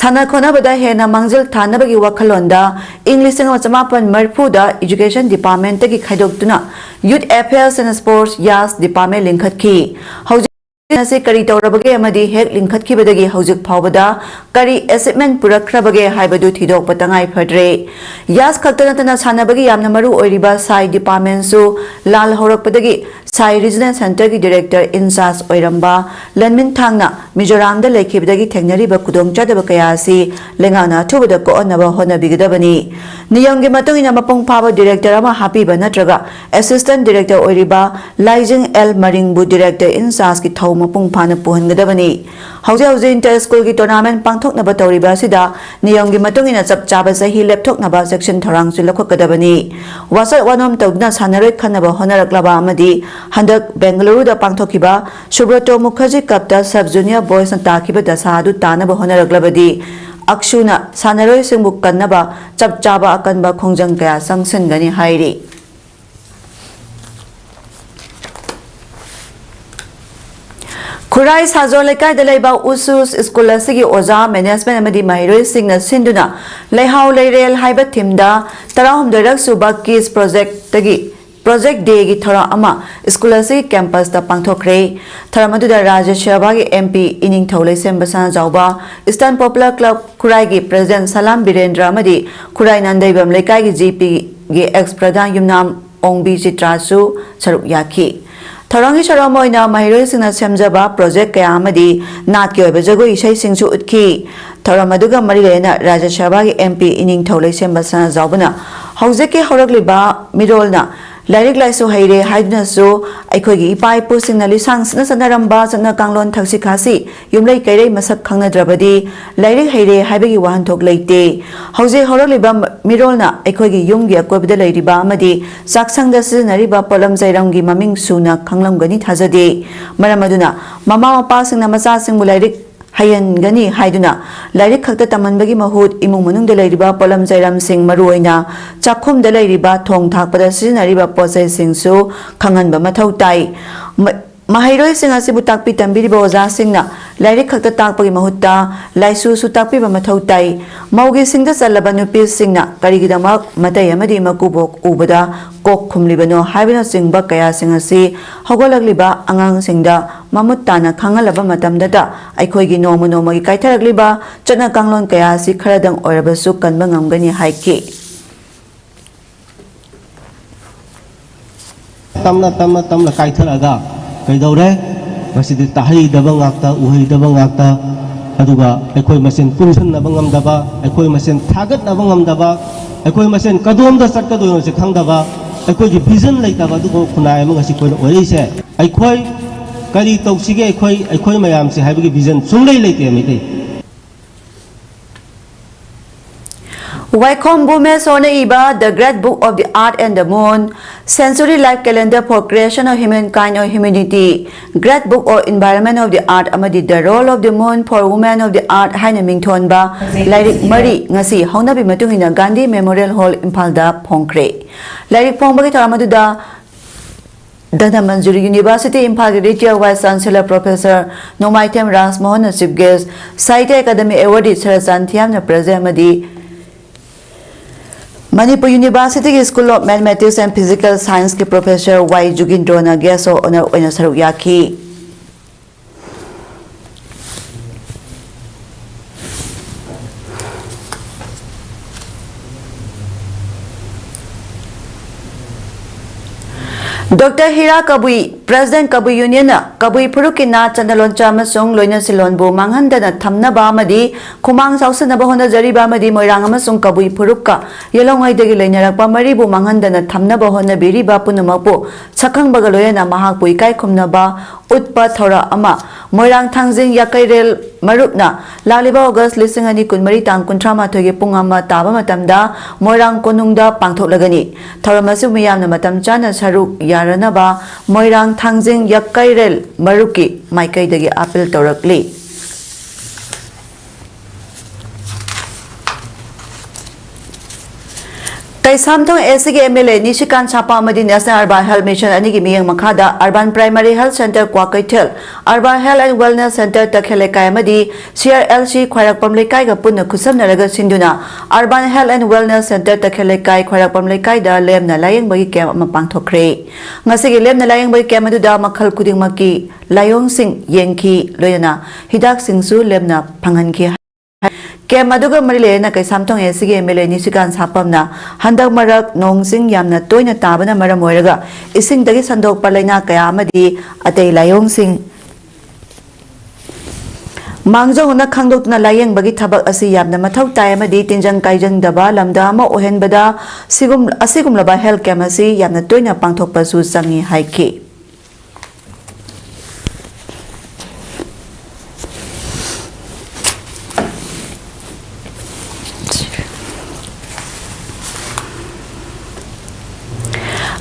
ꯁꯥꯟꯅ ꯈꯣꯠꯅꯕꯗ ꯍꯦꯟꯅ ꯃꯥꯡꯖꯤꯜ ꯊꯥꯅꯕꯒꯤ ꯋꯥꯈꯜꯂꯣꯟꯗ ꯏꯪ ꯂꯤꯁꯤꯡ ꯑꯃ ꯆꯃꯥꯄꯟ ꯃꯔꯤꯐꯨꯗ Education Department ꯇꯒꯤ ꯈꯥꯏꯗꯣꯛꯇꯨꯅ Youth Affairs and Sports, YAS Department ꯂꯤꯡꯈꯠꯈꯤ꯫ ꯍꯧꯖꯤꯛ ꯑꯁꯤ ꯀꯔꯤ ꯇꯧꯔꯕꯒꯦ ꯑꯃꯗꯤ ꯍꯦꯛ ꯂꯤꯡꯈꯠꯈꯤꯕꯗꯒꯤ ꯍꯧꯖꯤꯛ ꯐꯥꯎꯕꯗ ꯀꯔꯤ achievement ꯄꯨꯔꯛꯈ꯭ꯔꯕꯒꯦ ꯍꯥꯏꯕꯗꯨ ꯊꯤꯗꯣꯛꯄ ꯇꯉꯥꯏ ꯐꯗ꯭ꯔꯦ꯫ YAS ꯈꯛꯇ ꯅꯠꯇꯅ ꯁꯥꯟꯅꯕꯒꯤ ꯌꯥꯝꯅ ꯃꯔꯨ ꯑꯣꯏꯔꯤꯕ ꯁꯥꯏ department ꯁꯨ ꯂꯥꯜ ꯍꯧꯔꯛꯄꯗꯒꯤ ꯁꯥꯏ Regional Centre ꯒꯤ Director in charge ꯑꯣꯏꯔꯝꯕ ꯂꯟꯃꯤꯟ ꯊꯥꯡꯅ ꯃꯤꯖꯣꯔꯥꯝꯗ ꯂꯩꯈꯤꯕꯗꯒꯤ ꯊꯦꯡꯅꯔꯤꯕ ꯈꯨꯗꯣꯡꯆꯥꯗꯕ ꯀꯌꯥ ꯑꯁꯤ ꯂꯩꯉꯥꯛꯅ ꯑꯊꯨꯕꯗ ꯀꯣꯛꯍꯟꯅꯕ ꯍꯣꯠꯅꯕꯤꯒꯗꯕꯅꯤ꯫ ꯅꯤꯌꯝꯒꯤ ꯃꯇꯨꯡ ꯏꯟꯅ ꯃꯄꯨꯡ ꯐꯥꯕ director ꯑꯃ ꯍꯥꯞꯄꯤꯕ ꯅꯠꯇ꯭ꯔꯒ assistant director ꯑꯣꯏꯔꯤꯕ ꯂꯥꯏꯖꯤꯡ ꯑꯦꯜ ꯃꯔꯤꯡꯕꯨ director in charge ꯀꯤ ꯊꯧ ꯃꯄꯨꯡ ꯐꯥꯅ ꯄꯨꯍꯟꯒꯗꯕꯅꯤ꯫ ꯍꯧꯖꯤꯛ ꯍꯧꯖꯤꯛ inter school ꯒꯤ tournament ꯄꯥꯡꯊꯣꯛꯅꯕ ꯇꯧꯔꯤꯕ ꯑꯁꯤꯗ ꯅꯤꯌꯝꯒꯤ ꯃꯇꯨꯡ ꯏꯟꯅ ꯆꯞ ꯆꯥꯕ ꯆꯍꯤ ꯂꯦꯞꯊꯣꯛꯅꯕ ꯆꯦꯛꯁꯤꯟ ꯊꯧꯔꯥꯡꯁꯨ ꯂꯧꯈꯠꯀꯗꯕꯅꯤ꯫ ꯋꯥꯆꯠ ꯋꯥꯅꯣꯝ ꯇꯧꯗꯨꯅ ꯁꯥꯟꯅꯔꯣꯏ ꯈꯟꯅꯕ ꯍꯣꯠꯅꯔꯛꯂꯕ ꯑꯃꯗꯤ ꯍꯟꯗꯛ ꯕꯦꯡꯒꯂꯨꯔꯨꯗ ꯄꯥꯡꯊꯣꯛꯈꯤꯕ Subroto Mukherjee Cup ꯇ sub junior boys ꯅ ꯇꯥꯈꯤꯕ ꯗꯁꯥ ꯑꯗꯨ ꯇꯥꯅꯕ ꯍꯣꯠꯅꯔꯛꯂꯕꯗꯤ ꯑꯛꯁꯨꯅ ꯁꯥꯟꯅꯔꯣꯏꯁꯤꯡꯕꯨ ꯀꯟꯅꯕ ꯆꯞ ꯆꯥꯕ ꯑꯀꯟꯕ ꯈꯣꯡꯖꯪ ꯀꯌꯥ ꯆꯪꯁꯤꯟꯒꯅꯤ ꯍꯥꯏꯔꯤ꯫ ꯈꯨꯔꯥꯏ ꯁꯥꯖꯣꯜ ꯂꯩꯀꯥꯏꯗ ꯂꯩꯕ ꯎꯁꯨꯁ ꯁ꯭ꯀꯨꯜ ꯑꯁꯤꯒꯤ ꯑꯣꯖꯥ, management ꯑꯃꯗꯤ ꯃꯍꯩꯔꯣꯏꯁꯤꯡꯅ ꯁꯤꯟꯗꯨꯅ ꯂꯩꯍꯥꯎ ꯂꯩꯔꯦꯜ ꯍꯥꯏꯕ theme ꯗ ꯇꯔꯥꯍꯨꯝꯗꯣꯏꯔꯛ ꯁꯨꯕ KISS project ꯇꯒꯤ Project Day ꯒꯤ ꯊꯧꯔꯝ ꯑꯃ ꯁ꯭ꯀꯨꯜ ꯑꯁꯤꯒꯤ campus ꯇ ꯄꯥꯡꯊꯣꯛꯈ꯭ꯔꯦ꯫ ꯊꯧꯔꯝ ꯑꯗꯨꯗ ꯔꯥꯖ꯭ꯌ ꯁꯚꯥꯒꯤ MP ꯏꯅꯤꯡꯊꯧ ꯂꯩꯁꯦꯝꯕ ꯁꯅꯥꯖꯥꯎꯕ, Eastern Popular Club ꯈꯨꯔꯥꯏꯒꯤ President ꯁꯂꯥꯝ ꯕꯤꯔꯦꯟꯗ꯭ꯔ ꯑꯃꯗꯤ ꯈꯨꯔꯥꯏ ꯅꯥꯟꯗꯩꯕꯝ ꯂꯩꯀꯥꯏꯒꯤ GP ꯒꯤ ex ꯄ꯭ꯔꯙꯥꯟ ꯌꯨꯝꯅꯥꯝ ꯑꯣꯡꯕꯤ ꯆꯤꯇ꯭ꯔꯥꯁꯨ ꯁꯔꯨꯛ ꯌꯥꯈꯤ꯫ ꯊꯧꯔꯝꯒꯤ ꯁꯔꯨꯛ ꯑꯃ ꯑꯣꯏꯅ ꯃꯍꯩꯔꯣꯏꯁꯤꯡꯅ ꯁꯦꯝꯖꯕ project ꯀꯌꯥ ꯑꯃꯗꯤ ꯅꯥꯠꯀꯤ ꯑꯣꯏꯕ ꯖꯒꯣꯏ ꯏꯁꯩꯁꯤꯡꯁꯨ ꯎꯠꯈꯤ꯫ ꯊꯧꯔꯝ ꯑꯗꯨꯒ ꯃꯔꯤ ꯂꯩꯅꯅ ꯔꯥꯖ꯭ꯌ ꯁꯚꯥꯒꯤ MP ꯏꯅꯤꯡꯊꯧ ꯂꯩꯁꯦꯝꯕ ꯁꯅꯥꯖꯥꯎꯕꯅ ꯍꯧꯖꯤꯛꯀꯤ ꯍꯧꯔꯛꯂꯤꯕ ꯃꯤꯔꯣꯜꯅ ꯂꯥꯏꯔꯤꯛ ꯂꯥꯏꯁꯨ ꯍꯩꯔꯦ ꯍꯥꯏꯗꯨꯅꯁꯨ ꯑꯩꯈꯣꯏꯒꯤ ꯏꯄꯥ ꯏꯄꯨꯁꯤꯡꯅ ꯂꯤꯁꯥꯡ ꯁꯤꯠꯅ ꯆꯠꯅꯔꯝꯕ ꯆꯠꯅ ꯀꯥꯡꯂꯣꯟ ꯊꯛꯁꯤ ꯈꯥꯁꯤ ꯌꯨꯝꯂꯩ ꯀꯩꯔꯩ ꯃꯁꯛ ꯈꯪꯅꯗ꯭ꯔꯕꯗꯤ ꯂꯥꯏꯔꯤꯛ ꯍꯩꯔꯦ ꯍꯥꯏꯕꯒꯤ ꯋꯥꯍꯟꯊꯣꯛ ꯂꯩꯇꯦ꯫ ꯍꯧꯖꯤꯛ ꯍꯧꯔꯛꯂꯤꯕ ꯃꯤꯔꯣꯜꯅ ꯑꯩꯈꯣꯏꯒꯤ ꯌꯨꯝꯒꯤ ꯑꯀꯣꯏꯕꯗ ꯂꯩꯔꯤꯕ ꯑꯃꯗꯤ ꯆꯥꯛꯁꯪꯗ ꯁꯤꯖꯤꯟꯅꯔꯤꯕ ꯄꯣꯠꯂꯝ ꯆꯩꯔꯝꯒꯤ ꯃꯃꯤꯡ ꯁꯨꯅ ꯈꯪꯂꯝꯒꯅꯤ ꯊꯥꯖꯗꯦ꯫ ꯃꯔꯝ ꯑꯗꯨꯅ ꯃꯃꯥ ꯃꯄꯥꯁꯤꯡꯅ ꯃꯆꯥꯁꯤꯡꯕꯨ ꯂꯥꯏꯔꯤꯛ ꯍꯩꯍꯟꯒꯅꯤ ꯍꯥꯏꯗꯨꯅ ꯂꯥꯏꯔꯤꯛ ꯈꯛꯇ ꯇꯝꯍꯟꯕꯒꯤ ꯃꯍꯨꯠ ꯏꯃꯨꯡ ꯃꯅꯨꯡꯗ ꯂꯩꯔꯤꯕ ꯄꯣꯠꯂꯝ ꯆꯩꯔꯝꯁꯤꯡ, ꯃꯔꯨꯑꯣꯏꯅ ꯆꯥꯛꯈꯨꯝꯗ ꯂꯩꯔꯤꯕ ꯊꯣꯡ ꯊꯥꯛꯄꯗ ꯁꯤꯖꯤꯟꯅꯔꯤꯕ ꯄꯣꯠꯆꯩꯁꯤꯡꯁꯨ ꯈꯪꯍꯟꯕ ꯃꯊꯧ ꯇꯥꯏ꯫ ꯃ-, ꯃꯍꯩꯔꯣꯏꯁꯤꯡ ꯑꯁꯤꯕꯨ ꯇꯥꯛꯄꯤ ꯇꯝꯕꯤꯔꯤꯕ ꯑꯣꯖꯥꯁꯤꯡꯅ ꯂꯥꯏꯔꯤꯛ ꯈꯛꯇ ꯇꯥꯛꯄꯒꯤ ꯃꯍꯨꯠꯇ ꯂꯥꯏꯁꯨꯁꯨ ꯇꯥꯛꯄꯤꯕ ꯃꯊꯧ ꯇꯥꯏ꯫ ꯃꯧꯒꯤ ꯁꯤꯡꯗ ꯆꯜꯂꯕ ꯅꯨꯄꯤꯁꯤꯡꯅ ꯀꯔꯤꯒꯤꯗꯃꯛ ꯃꯇꯩ ꯑꯃꯗꯤ ꯃꯀꯨꯕꯣꯛ ꯎꯕꯗ ꯀꯣꯛ ꯈꯨꯝꯂꯤꯕꯅꯣ ꯍꯥꯏꯕꯅꯆꯤꯡꯕ ꯀꯌꯥꯁꯤꯡ ꯑꯁꯤ ꯍꯧꯒꯠꯂꯛꯂꯤꯕ ꯑꯉꯥꯡꯁꯤꯡꯗ ꯃꯃꯨꯠ ꯇꯥꯅ ꯈꯪꯍꯜꯂꯕ ꯃꯇꯝꯗꯇ ꯑꯩꯈꯣꯏꯒꯤ ꯅꯣꯡꯃ ꯅꯣꯡꯃꯒꯤ ꯀꯥꯏꯊꯔꯛꯂꯤꯕ ꯆꯠꯅ ꯀꯥꯡꯂꯣꯟ ꯀꯌꯥ ꯑꯁꯤ ꯈꯔꯗꯪ ꯑꯣꯏꯔꯕꯁꯨ ꯀꯟꯕ ꯉꯝꯒꯅꯤ ꯍꯥꯏꯈꯤ꯫ ꯇꯞꯅ ꯇꯞꯅ ꯇꯞꯅ ꯀꯥꯏꯊꯔꯛꯑꯒ ꯀꯩꯗꯧꯔꯦ? ꯃꯁꯤꯗꯤ ꯇꯥꯍꯩꯗꯕ ꯉꯥꯛꯇ, ꯎꯍꯩꯗꯕ ꯉꯥꯛꯇ, ꯑꯗꯨꯒ ꯑꯩꯈꯣꯏ ꯃꯁꯦꯟ ꯄꯨꯟꯁꯤꯟꯅꯕ ꯉꯝꯗꯕ, ꯑꯩꯈꯣꯏ ꯃꯁꯦꯟ ꯊꯥꯒꯠꯅꯕ ꯉꯝꯗꯕ, ꯑꯩꯈꯣꯏ ꯃꯁꯦꯟ ꯀꯗꯣꯝꯗ ꯆꯠꯀꯗꯣꯏꯅꯣꯁꯦ ꯈꯪꯗꯕ, ꯑꯩꯈꯣꯏꯒꯤ ꯚꯤꯖꯟ ꯂꯩꯇꯕ ꯑꯗꯨꯒꯨꯝꯕ ꯈꯨꯟꯅꯥꯏ ꯑꯃ ꯉꯁꯤ ꯑꯩꯈꯣꯏꯅ ꯑꯣꯏꯔꯛꯏꯁꯦ꯫ ꯑꯩꯈꯣꯏ ꯀꯔꯤ ꯇꯧꯁꯤꯒꯦ, ꯑꯩꯈꯣꯏ, ꯑꯩꯈꯣꯏ ꯃꯌꯥꯝꯁꯦ ꯍꯥꯏꯕꯒꯤ ꯚꯤꯖꯟ ꯁꯨꯡꯂꯩ ꯂꯩꯇꯦ ꯃꯩꯇꯩ꯫ ꯋꯥꯏꯈꯣꯝ ꯚꯨꯃꯦꯁꯣꯔꯅ ꯏꯕ The Great Book of the Earth and the Moon, Century Life Calendar for Creation of Humankind or Humanity, Great Book or Environment of the Earth ꯑꯃꯗꯤ The Role of the Moon for Women of the Earth ꯍꯥꯏꯅ ꯃꯤꯡꯊꯣꯟꯕ ꯂꯥꯏꯔꯤꯛ ꯃꯔꯤ ꯉꯁꯤ ꯍꯧꯅꯕꯤ ꯃꯇꯨꯡ ꯏꯟꯅ Gandhi memorial hall ꯏꯝꯐꯥꯜꯗ ꯐꯣꯡꯈ꯭ꯔꯦ꯫ ꯂꯥꯏꯔꯤꯛ ꯐꯣꯡꯕꯒꯤ ꯊꯧꯔꯝ ꯑꯗꯨꯗ ꯙꯅꯃꯟꯖꯨꯔꯤ ꯌꯨꯅꯤꯚꯔꯁꯤꯇꯤ ꯏꯝꯐꯥꯜꯒꯤ retired vice chancellor professor Nongmaithem ꯔꯥꯖꯃꯣꯍꯟꯅ chief guest, Sahitya academy awardee Saratchan ꯊꯤꯌꯥꯝꯅ ꯄ꯭ꯔꯖꯦꯟ ꯑꯃꯗꯤ ꯃꯅꯤꯄꯨꯔ ꯌꯨꯅꯤꯚꯔꯁꯤꯇꯤꯒꯤ school of mathematics and physical ꯁꯥꯏꯟꯁꯀꯤ ꯄ꯭ꯔꯣꯐꯦꯁꯔ ꯋꯥꯏ ꯖꯨꯒꯤꯟꯗ꯭ꯔꯣꯅ ꯒꯦꯁ ꯑꯣꯐ ꯑꯣꯅꯔ ꯑꯣꯏꯅ ꯁꯔꯨꯛ ꯌꯥꯈꯤ꯫ ꯗꯣꯛꯇꯔ ꯍꯤꯔꯥ ꯀꯕꯨꯏ, ꯄ꯭ꯔꯦꯁꯤꯗꯦꯟꯠ ꯀꯕꯨꯏ ꯌꯨꯅꯤꯌꯟꯅ ꯀꯕꯨꯏ ꯐꯨꯔꯨꯞꯀꯤ ꯅꯥꯠ ꯆꯠꯅ ꯂꯣꯟꯆꯠ ꯑꯃꯁꯨꯡ ꯂꯣꯏꯅ ꯁꯤꯜꯂꯣꯟꯕꯨ ꯃꯥꯡꯍꯟꯗꯅ ꯊꯝꯅꯕ ꯑꯃꯗꯤ ꯈꯨꯃꯥꯡ ꯆꯥꯎꯁꯤꯟꯅꯕ ꯍꯣꯠꯅꯖꯔꯤꯕ ꯑꯃꯗꯤ ꯃꯣꯏꯔꯥꯡ ꯑꯃꯁꯨꯡ ꯀꯕꯨꯏ ꯐꯨꯔꯨꯞꯀ ꯌꯦꯜꯍꯧꯉꯩꯗꯒꯤ ꯂꯩꯅꯔꯛꯄ ꯃꯔꯤꯕꯨ ꯃꯥꯡꯍꯟꯗꯅ ꯊꯝꯅꯕ ꯍꯣꯠꯅꯕꯤꯔꯤꯕ ꯄꯨꯝꯅꯃꯛꯄꯨ ꯁꯛꯈꯪꯕꯒ ꯂꯣꯏꯅꯅ ꯃꯍꯥꯛꯄꯨ ꯏꯀꯥꯏ ꯈꯨꯝꯅꯕ ꯎꯠꯄ ꯊꯧꯔꯝ ꯑꯃ ꯃꯣꯏꯔꯥꯡ ꯊꯥꯡꯖꯤꯡ ꯌꯥꯀꯩꯔꯦꯜ ꯃꯔꯨꯞꯅ ꯂꯥꯛꯂꯤꯕ ꯑꯣꯒꯁ ꯂꯤꯁꯤꯡ ꯑꯅꯤ ꯀꯨꯟꯃꯔꯤ ꯇꯥꯡ ꯀꯨꯟꯊ꯭ꯔꯥ ꯃꯥꯊꯣꯏꯒꯤ ꯄꯨꯡ ꯑꯃ ꯇꯥꯕ ꯃꯇꯝꯗ ꯃꯣꯏꯔꯥꯡ ꯀꯣꯅꯨꯡꯗ ꯄꯥꯡꯊꯣꯛꯂꯒꯅꯤ꯫ ꯊꯧꯔꯝ ꯑꯁꯤꯕꯨ ꯃꯤꯌꯥꯝꯅ ꯃꯇꯝ ꯆꯥꯅ ꯁꯔꯨꯛ ꯌꯥꯔꯅꯕ ꯃꯣꯏꯔꯥꯡ ꯊꯥꯡꯖꯤꯡ ꯌꯥꯀꯩꯔꯦꯜ ꯃꯔꯨꯞꯀꯤ ꯃꯥꯏꯀꯩꯗꯒꯤ ꯑꯥꯄꯤꯜ ꯇꯧꯔꯛꯂꯤ꯫ ꯀꯩꯁꯥꯝꯊꯣꯡ ꯑꯦꯁ ꯁꯤꯒꯤ ꯑꯦꯝ ꯑꯦꯜ ꯑꯦ ꯅꯤꯁꯤꯀꯥꯟ ꯁꯥꯄꯝ ꯑꯃꯗꯤ National Urban Health Mission ꯑꯅꯤꯒꯤ ꯃꯤꯠꯌꯦꯡ ꯃꯈꯥꯗ Urban Primary Health Centre Kwakeithel, Urban Health and Wellness Centre ꯇꯈꯦꯜ ꯂꯩꯀꯥꯏ ꯑꯃꯗꯤ ꯁꯤ ꯑꯥꯔ ꯑꯦꯜ ꯁꯤ ꯈ꯭ꯋꯥꯏꯔꯥꯛꯄꯝ ꯂꯩꯀꯥꯏꯒ ꯄꯨꯟꯅ ꯈꯨꯠꯁꯝꯅꯔꯒ ꯁꯤꯟꯗꯨꯅ Urban Health and Wellness Centre ꯇꯈꯦꯜ ꯂꯩꯀꯥꯏ ꯈ꯭ꯋꯥꯏꯔꯥꯛꯄꯝ ꯂꯩꯀꯥꯏꯗ ꯂꯦꯝꯅ ꯂꯥꯌꯦꯡꯕꯒꯤ ꯀꯦꯝꯞ ꯑꯃ ꯄꯥꯡꯊꯣꯛꯈ꯭ꯔꯦ꯫ ꯉꯁꯤꯒꯤ ꯂꯦꯝꯅ ꯂꯥꯌꯦꯡꯕꯒꯤ ꯀꯦꯝꯞ ꯑꯗꯨꯗ ꯃꯈꯜ ꯈꯨꯗꯤꯡꯃꯛꯀꯤ ꯂꯥꯏꯑꯣꯡꯁꯤꯡ ꯌꯦꯡꯈꯤ, ꯂꯣꯏꯅꯅ ꯍꯤꯗꯥꯛꯁꯤꯡꯁꯨ ꯂꯦꯝꯅ ꯐꯪꯍꯟꯈꯤ꯫ ꯀꯦꯝꯞ ꯑꯗꯨꯒ ꯃꯔꯤ ꯂꯩꯅꯅ ꯀꯩꯁꯥꯝꯊꯣꯡ ꯑꯦꯁ ꯁꯤꯒꯤ ꯑꯦꯝ ꯑꯦꯜ ꯑꯦ ꯅꯤꯁꯤꯀꯥꯟ ꯁꯥꯄꯝꯅ ꯍꯟꯗꯛ ꯃꯔꯛ ꯅꯣꯡ ꯆꯤꯡ ꯌꯥꯝꯅ ꯇꯣꯏꯅ ꯇꯥꯕꯅ ꯃꯔꯝ ꯑꯣꯏꯔꯒ ꯏꯁꯤꯡꯗꯒꯤ ꯁꯟꯗꯣꯛꯄ ꯂꯥꯏꯅꯥ ꯀꯌꯥ ꯑꯃꯗꯤ ꯑꯇꯩ ꯂꯥꯏꯑꯣꯡꯁꯤꯡ ꯃꯥꯡꯖꯧꯅꯅ ꯈꯪꯗꯣꯛꯇꯨꯅ ꯂꯥꯌꯦꯡꯕꯒꯤ ꯊꯕꯛ ꯑꯁꯤ ꯌꯥꯝꯅ ꯃꯊꯧ ꯇꯥꯏ ꯑꯃꯗꯤ ꯇꯤꯟꯖꯪ ꯀꯥꯏꯖꯪꯗꯕ ꯂꯝꯗꯝ ꯑꯃ ꯑꯣꯏꯍꯟꯕꯗ ꯁꯤꯒꯨꯝ-, ꯑꯁꯤꯒꯨꯝꯂꯕ ꯍꯦꯜꯊ ꯀꯦꯝꯞ ꯑꯁꯤ ꯌꯥꯝꯅ ꯇꯣꯏꯅ ꯄꯥꯡꯊꯣꯛꯄꯁꯨ ꯆꯪꯏ ꯍꯥꯏꯈꯤ꯫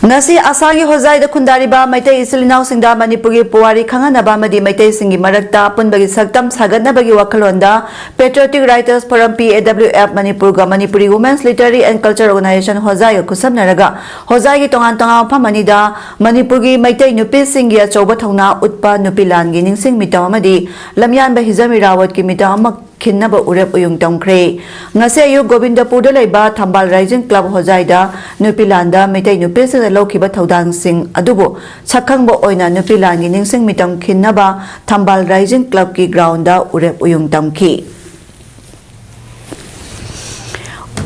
ꯉꯁꯤ ꯑꯁꯥꯒꯤ ꯍꯣꯖꯥꯏꯗ ꯈꯨꯟꯗꯥꯔꯤꯕ ꯃꯩꯇꯩ ꯏꯆꯤꯜ ꯏꯅꯥꯎꯁꯤꯡꯗ ꯃꯅꯤꯄꯨꯔꯒꯤ ꯄꯨꯋꯥꯔꯤ ꯈꯪꯍꯟꯅꯕ ꯑꯃꯗꯤ ꯃꯩꯇꯩꯁꯤꯡꯒꯤ ꯃꯔꯛꯇ ꯑꯄꯨꯟꯕꯒꯤ ꯁꯛꯇꯝ ꯁꯥꯒꯠꯅꯕꯒꯤ ꯋꯥꯈꯜꯂꯣꯟꯗ Patriotic Writers Forum, P A W F, ꯃꯅꯤꯄꯨꯔꯒ Manipuri Women's Literary and Culture Organization ꯍꯣꯖꯥꯏꯒ ꯈꯨꯠꯁꯝꯅꯔꯒ ꯍꯣꯖꯥꯏꯒꯤ ꯇꯣꯉꯥꯟ ꯇꯣꯉꯥꯟꯕ ꯃꯐꯝ ꯑꯅꯤꯗ ꯃꯅꯤꯄꯨꯔꯒꯤ ꯃꯩꯇꯩ ꯅꯨꯄꯤꯁꯤꯡꯒꯤ ꯑꯆꯧꯕ ꯊꯧꯅꯥ ꯎꯠꯄ ꯅꯨꯄꯤ ꯂꯥꯟꯒꯤ ꯅꯤꯡꯁꯤꯡ ꯃꯤꯇꯝ ꯑꯃꯗꯤ ꯂꯝꯌꯥꯟꯕ ꯍꯤꯖꯝ ꯏꯔꯥꯋꯠꯀꯤ ꯃꯤꯇꯝ ꯑꯃ ꯈꯤꯟꯅꯕ ꯎꯔꯦꯞ ꯎꯌꯨꯡ ꯇꯝꯈ꯭ꯔꯦ꯫ ꯉꯁꯤ ꯑꯌꯨꯛ ꯒꯣꯕꯤꯟꯗꯄꯨꯔꯗ ꯂꯩꯕ ꯊꯝꯕꯥꯜ ꯔꯥꯏꯖꯤꯡ ꯀ꯭ꯂꯕ ꯍꯣꯖꯥꯏꯗ ꯅꯨꯄꯤ ꯂꯥꯟꯗ ꯃꯩꯇꯩ ꯅꯨꯄꯤꯁꯤꯡꯅ ꯂꯧꯈꯤꯕ ꯊꯧꯗꯥꯡꯁꯤꯡ ꯑꯗꯨꯕꯨ ꯁꯛꯈꯪꯕ ꯑꯣꯏꯅ ꯅꯨꯄꯤ ꯂꯥꯟꯒꯤ ꯅꯤꯡꯁꯤꯡ ꯃꯤꯇꯝ ꯈꯤꯟꯅꯕ ꯊꯝꯕꯥꯜ ꯔꯥꯏꯖꯤꯡ ꯀ꯭ꯂꯕꯀꯤ ꯒ꯭ꯔꯥꯎꯟꯗ ꯎꯔꯦꯞ ꯎꯌꯨꯡ ꯇꯝꯈꯤ꯫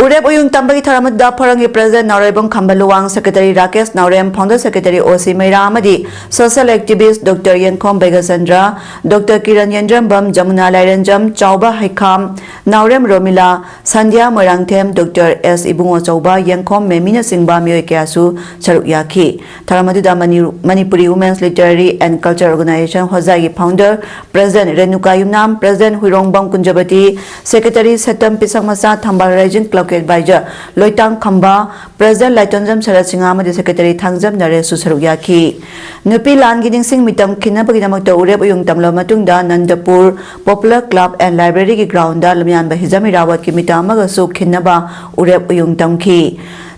ꯎꯔꯦꯞ ꯎꯌꯨꯡ ꯇꯝꯕꯒꯤ ꯊꯧꯔꯝ ꯑꯗꯨꯗ ꯐꯣꯔꯝꯒꯤ president Naorembam Khamba Luwang, secretary Rakesh Naorem, founder secretary O C Meira ꯑꯃꯗꯤ social activist doctor Yengkhom Baigachandra, doctor Kiran Yendrembam, Jamuna Lairenjam, Chaoba Heikham, Naorem Romila, Sandhya Moirangthem, doctor S Ibungochouba, Yengkhom ꯃꯦꯃꯤꯅꯆꯤꯡꯕ ꯃꯤꯑꯣꯏ ꯀꯌꯥꯁꯨ ꯁꯔꯨꯛ ꯌꯥꯈꯤ꯫ ꯊꯧꯔꯝ ꯑꯗꯨꯗ ꯃꯅꯤ-, Manipuri Women's Literary and Culture Organization ꯍꯣꯖꯥꯏꯒꯤ founder president Renuka Yumnam, president Huirongbam Kunjabati, secretary Setam Pishak ꯃꯆꯥ, ꯊꯝꯕꯥꯜ ꯔꯥꯏꯖꯤꯡ ꯀ꯭ꯂꯕꯀꯤ ꯑꯦꯗꯚꯥꯏꯖꯔ ꯂꯣꯏꯇꯥꯡ ꯈꯝꯕ, ꯄ꯭ꯔꯦꯁꯤꯗꯦꯟ ꯂꯥꯏꯇꯣꯟꯖꯝ ꯁꯔꯠ ꯁꯤꯡꯍ ꯑꯃꯗꯤ ꯁꯦꯀ꯭ꯔꯦꯇꯔꯤ ꯊꯥꯡꯖꯝ ꯅꯔꯦꯁꯁꯨ ꯁꯔꯨꯛ ꯌꯥꯈꯤ꯫ ꯅꯨꯄꯤ ꯂꯥꯟꯒꯤ ꯅꯤꯡꯁꯤꯡ ꯃꯤꯇꯝ ꯈꯤꯟꯅꯕꯒꯤꯗꯃꯛꯇ ꯎꯔꯦꯞ ꯎꯌꯨꯡ ꯇꯝꯂꯕ ꯃꯇꯨꯡꯗ ꯅꯟꯗꯄꯨꯔ Popular Club and Library ꯒꯤ ꯒ꯭ꯔꯥꯎꯟꯗ ꯂꯝꯌꯥꯟꯕ ꯍꯤꯖꯝ ꯏꯔꯥꯋꯠꯀꯤ ꯃꯤꯇꯝ ꯑꯃꯒꯁꯨ ꯈꯤꯟꯅꯕ ꯎꯔꯦꯞ ꯎꯌꯨꯡ ꯇꯝꯈꯤ꯫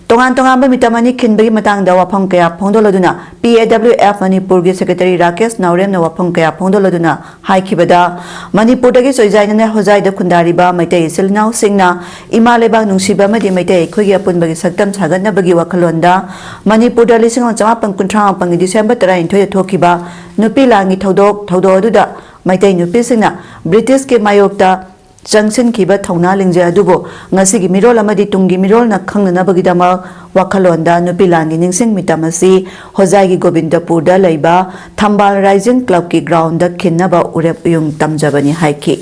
ꯇꯣꯉꯥꯟ ꯇꯣꯉꯥꯟꯕ ꯃꯤꯇꯝ ꯑꯅꯤ ꯈꯤꯟꯕꯒꯤ ꯃꯇꯥꯡꯗ ꯋꯥꯐꯝ ꯀꯌꯥ ꯐꯣꯡꯗꯣꯛꯂꯗꯨꯅ P A W F ꯃꯅꯤꯄꯨꯔꯒꯤ ꯁꯦꯀ꯭ꯔꯦꯇꯔꯤ ꯔꯥꯀꯦꯁ ꯅꯥꯎꯔꯦꯝꯅ ꯋꯥꯐꯝ ꯀꯌꯥ ꯐꯣꯡꯗꯣꯛꯂꯗꯨꯅ ꯍꯥꯏꯈꯤꯕꯗ, ꯃꯅꯤꯄꯨꯔꯗꯒꯤ ꯆꯣꯏꯖꯥꯏꯅꯅ ꯍꯣꯖꯥꯏꯗ ꯈꯨꯟꯗꯥꯔꯤꯕ ꯃꯩꯇꯩ ꯏꯆꯤꯜ ꯏꯅꯥꯎꯁꯤꯡꯅ ꯏꯃꯥ ꯂꯩꯕꯥꯛ ꯅꯨꯡꯁꯤꯕ ꯑꯃꯗꯤ ꯃꯩꯇꯩ ꯑꯩꯈꯣꯏꯒꯤ ꯑꯄꯨꯟꯕꯒꯤ ꯁꯛꯇꯝ ꯁꯥꯒꯠꯅꯕꯒꯤ ꯋꯥꯈꯜꯂꯣꯟꯗ ꯃꯅꯤꯄꯨꯔꯗ ꯂꯤꯁꯤꯡ ꯑꯃ ꯆꯃꯥꯄꯟ ꯀꯨꯟꯊ꯭ꯔꯥ ꯃꯥꯄꯟꯒꯤ ꯗꯤꯁꯦꯝꯕꯔ ꯇꯔꯥꯅꯤꯊꯣꯏꯗ ꯊꯣꯛꯈꯤꯕ ꯅꯨꯄꯤ ꯂꯥꯟꯒꯤ ꯊꯧꯗꯣꯛ ꯊꯧꯗꯣꯛ ꯑꯗꯨꯗ ꯃꯩꯇꯩ ꯅꯨꯄꯤꯁꯤꯡꯅ ꯕ꯭ꯔꯤꯇꯤꯁꯀꯤ ꯃꯥꯌꯣꯛꯇ ꯆꯪꯁꯤꯟꯈꯤꯕ ꯊꯧꯅꯥ ꯂꯤꯡꯖꯦꯜ ꯑꯗꯨꯕꯨ ꯉꯁꯤꯒꯤ ꯃꯤꯔꯣꯜ ꯑꯃꯗꯤ ꯇꯨꯡꯒꯤ ꯃꯤꯔꯣꯜꯅ ꯈꯪꯅꯅꯕꯒꯤꯗꯃꯛ ꯋꯥꯈꯜꯂꯣꯟꯗ ꯅꯨꯄꯤ ꯂꯥꯟꯒꯤ ꯅꯤꯡꯁꯤꯡ ꯃꯤꯇꯝ ꯑꯁꯤ ꯍꯣꯖꯥꯏꯒꯤ ꯒꯣꯕꯤꯟꯗꯄꯨꯔꯗ ꯂꯩꯕ ꯊꯝꯕꯥꯜ ꯔꯥꯏꯖꯤꯡ ꯀ꯭ꯂꯕꯀꯤ ꯒ꯭ꯔꯥꯎꯟꯗ ꯈꯤꯟꯅꯕ ꯎꯔꯦꯞ ꯎꯌꯨꯡ ꯇꯝꯖꯕꯅꯤ ꯍꯥꯏꯈꯤ꯫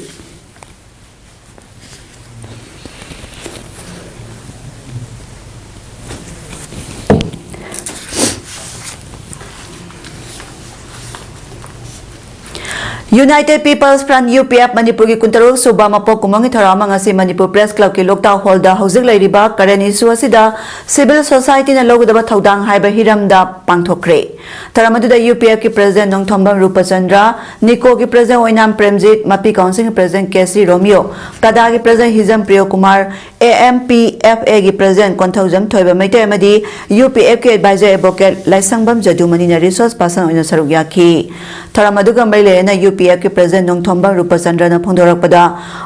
United People's Front, U P F, ꯃꯅꯤꯄꯨꯔꯒꯤ ꯀꯨꯟꯇꯔꯨꯛ ꯁꯨꯕ ꯃꯄꯣꯛ ꯀꯨꯝꯑꯣꯟꯒꯤ ꯊꯧꯔꯝ ꯑꯃ ꯉꯁꯤ ꯃꯅꯤꯄꯨꯔ ꯄ꯭ꯔꯦꯁ ꯀ꯭ꯂꯕꯀꯤ ꯂꯣꯛꯇꯥꯛ ꯍꯣꯜꯗ ꯍꯧꯖꯤꯛ ꯂꯩꯔꯤꯕ ꯀꯔꯦꯟ ꯏꯁꯨ ꯑꯁꯤꯗ ꯁꯤꯚꯤꯜ ꯁꯣꯁꯥꯏꯇꯤꯅ ꯂꯧꯒꯗꯕ ꯊꯧꯗꯥꯡ ꯍꯥꯏꯕ ꯍꯤꯔꯝꯗ ꯄꯥꯡꯊꯣꯛꯈ꯭ꯔꯦ꯫ ꯊꯧꯔꯝ ꯑꯗꯨꯗ U P F ꯀꯤ ꯄ꯭ꯔꯦꯁꯤꯗꯦꯟꯠ ꯅꯣꯡꯊꯣꯝꯕꯝ ꯔꯨꯄꯆꯟꯗ꯭ꯔ, ꯅꯤꯀꯣꯒꯤ ꯄ꯭ꯔꯦꯁꯤꯗꯦꯟꯠ ꯑꯣꯏꯅꯥꯝ ꯄ꯭ꯔꯦꯝꯖꯤꯠ, ꯃꯄꯤ ꯀꯥꯎꯟꯁꯤꯜꯒꯤ ꯄ꯭ꯔꯦꯁꯤꯗꯦꯟꯠ ꯀꯦ ꯁꯤ ꯔꯣꯃꯤꯌꯣ, ꯀꯗꯥꯒꯤ president Hijam Priyo Kumar, A M P F A ꯒꯤ ꯄ꯭ꯔꯦꯁꯤꯗꯦꯟꯠ ꯀꯣꯟꯊꯧꯖꯝ ꯊꯣꯏꯕ ꯃꯩꯇꯩ ꯑꯃꯗꯤ U P F ꯀꯤ ꯑꯦꯗꯚꯥꯏꯖꯔ ꯑꯦꯗꯚꯣꯀꯦꯠ ꯂꯥꯏꯁꯪꯕꯝ ꯖꯗꯨꯃꯅꯤꯅ ꯔꯤꯁꯣꯔꯁ ꯄꯥꯔꯁꯟ ꯑꯣꯏꯅ ꯁꯔꯨꯛ ꯌꯥꯈꯤ꯫ ꯊꯧꯔꯝ ꯑꯗꯨꯒ ꯃꯔꯤ ꯂꯩꯅꯅ U P F ꯀꯤ ꯄ꯭ꯔꯦꯁꯤꯗꯦꯟꯠ ꯅꯣꯡꯊꯣꯝꯕꯝ ꯔꯨꯄꯆꯟꯗ꯭ꯔꯅ ꯐꯣꯡꯗꯣꯔꯛꯄꯗ,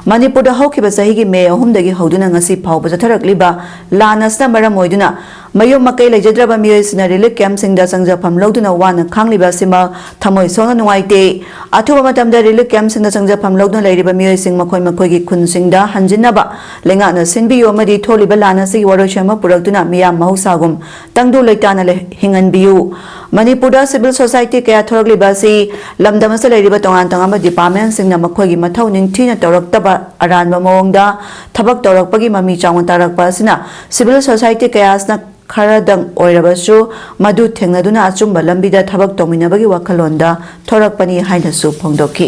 ꯃꯅꯤꯄꯨꯔꯗ ꯍꯧꯈꯤꯕ ꯆꯍꯤꯒꯤ ꯃꯦ ꯑꯍꯨꯝꯗꯒꯤ ꯍꯧꯗꯨꯅ ꯉꯁꯤ ꯐꯥꯎꯕ ꯆꯠꯊꯔꯛꯂꯤꯕ ꯂꯥꯟ ꯑꯁꯤꯅ ꯃꯔꯝ ꯑꯣꯏꯗꯨꯅ ꯃꯌꯨꯝ ꯃꯀꯩ ꯂꯩꯖꯗ꯭ꯔꯕ ꯃꯤꯑꯣꯏꯁꯤꯡꯅ ꯔꯤꯂꯤꯐ ꯀꯦꯝꯞꯁꯤꯡꯗ ꯆꯪꯖꯐꯝ ꯂꯧꯗꯨꯅ ꯋꯥꯅ ꯈꯥꯡꯂꯤꯕ ꯑꯁꯤꯃꯛ ꯊꯃꯣꯏ ꯁꯣꯛꯅ ꯅꯨꯡꯉꯥꯏꯇꯦ꯫ ꯑꯊꯨꯕ ꯃꯇꯝꯗ ꯔꯤꯂꯤꯐ ꯀꯦꯝꯞꯁꯤꯡꯗ ꯆꯪꯖꯐꯝ ꯂꯧꯗꯨꯅ ꯂꯩꯔꯤꯕ ꯃꯤꯑꯣꯏꯁꯤꯡ ꯃꯈꯣꯏ ꯃꯈꯣꯏꯒꯤ ꯈꯨꯟꯁꯤꯡꯗ ꯍꯟꯖꯤꯟꯅꯕ ꯂꯩꯉꯥꯛꯅ ꯁꯤꯟꯕꯤꯌꯨ ꯑꯃꯗꯤ ꯊꯣꯛꯂꯤꯕ ꯂꯥꯟ ꯑꯁꯤꯒꯤ ꯋꯥꯔꯣꯏꯁꯤꯟ ꯑꯃ ꯄꯨꯔꯛꯇꯨꯅ ꯃꯤꯌꯥꯝ ꯃꯍꯧꯁꯥꯒꯨꯝ ꯇꯪꯗꯨ ꯂꯩꯇꯥꯅ ꯂꯩ-, ꯍꯤꯡꯍꯟꯕꯤꯌꯨ꯫ ꯃꯅꯤꯄꯨꯔꯗ ꯁꯤꯚꯤꯜ ꯁꯣꯁꯥꯏꯇꯤ ꯀꯌꯥ ꯊꯣꯔꯛꯂꯤꯕ ꯑꯁꯤ ꯂꯝꯗꯝ ꯑꯁꯤꯗ ꯂꯩꯔꯤꯕ ꯇꯣꯉꯥꯟ ꯇꯣꯉꯥꯟꯕ ꯗꯤꯄꯥꯔꯠꯃꯦꯟꯠꯁꯤꯡꯅ ꯃꯈꯣꯏꯒꯤ ꯃꯊꯧ ꯅꯤꯡꯊꯤꯅ ꯇꯧꯔꯛꯇꯕ ꯑꯔꯥꯟꯕ ꯃꯑꯣꯡꯗ ꯊꯕꯛ ꯇꯧꯔꯛꯄꯒꯤ ꯃꯃꯤ ꯆꯥꯎꯅ ꯇꯥꯔꯛꯄ ꯑꯁꯤꯅ ꯁꯤꯚꯤꯜ ꯁꯣꯁꯥꯏꯇꯤ ꯀꯌꯥ ꯑꯁꯤꯅ ꯈꯔꯗꯪ ꯑꯣꯏꯔꯕꯁꯨ ꯃꯗꯨ ꯊꯦꯡꯅꯗꯨꯅ ꯑꯆꯨꯝꯕ ꯂꯝꯕꯤꯗ ꯊꯕꯛ ꯇꯧꯃꯤꯟꯅꯕꯒꯤ ꯋꯥꯈꯜꯂꯣꯟꯗ ꯊꯣꯔꯛꯄꯅꯤ ꯍꯥꯏꯅꯁꯨ ꯐꯣꯡꯗꯣꯛꯈꯤ꯫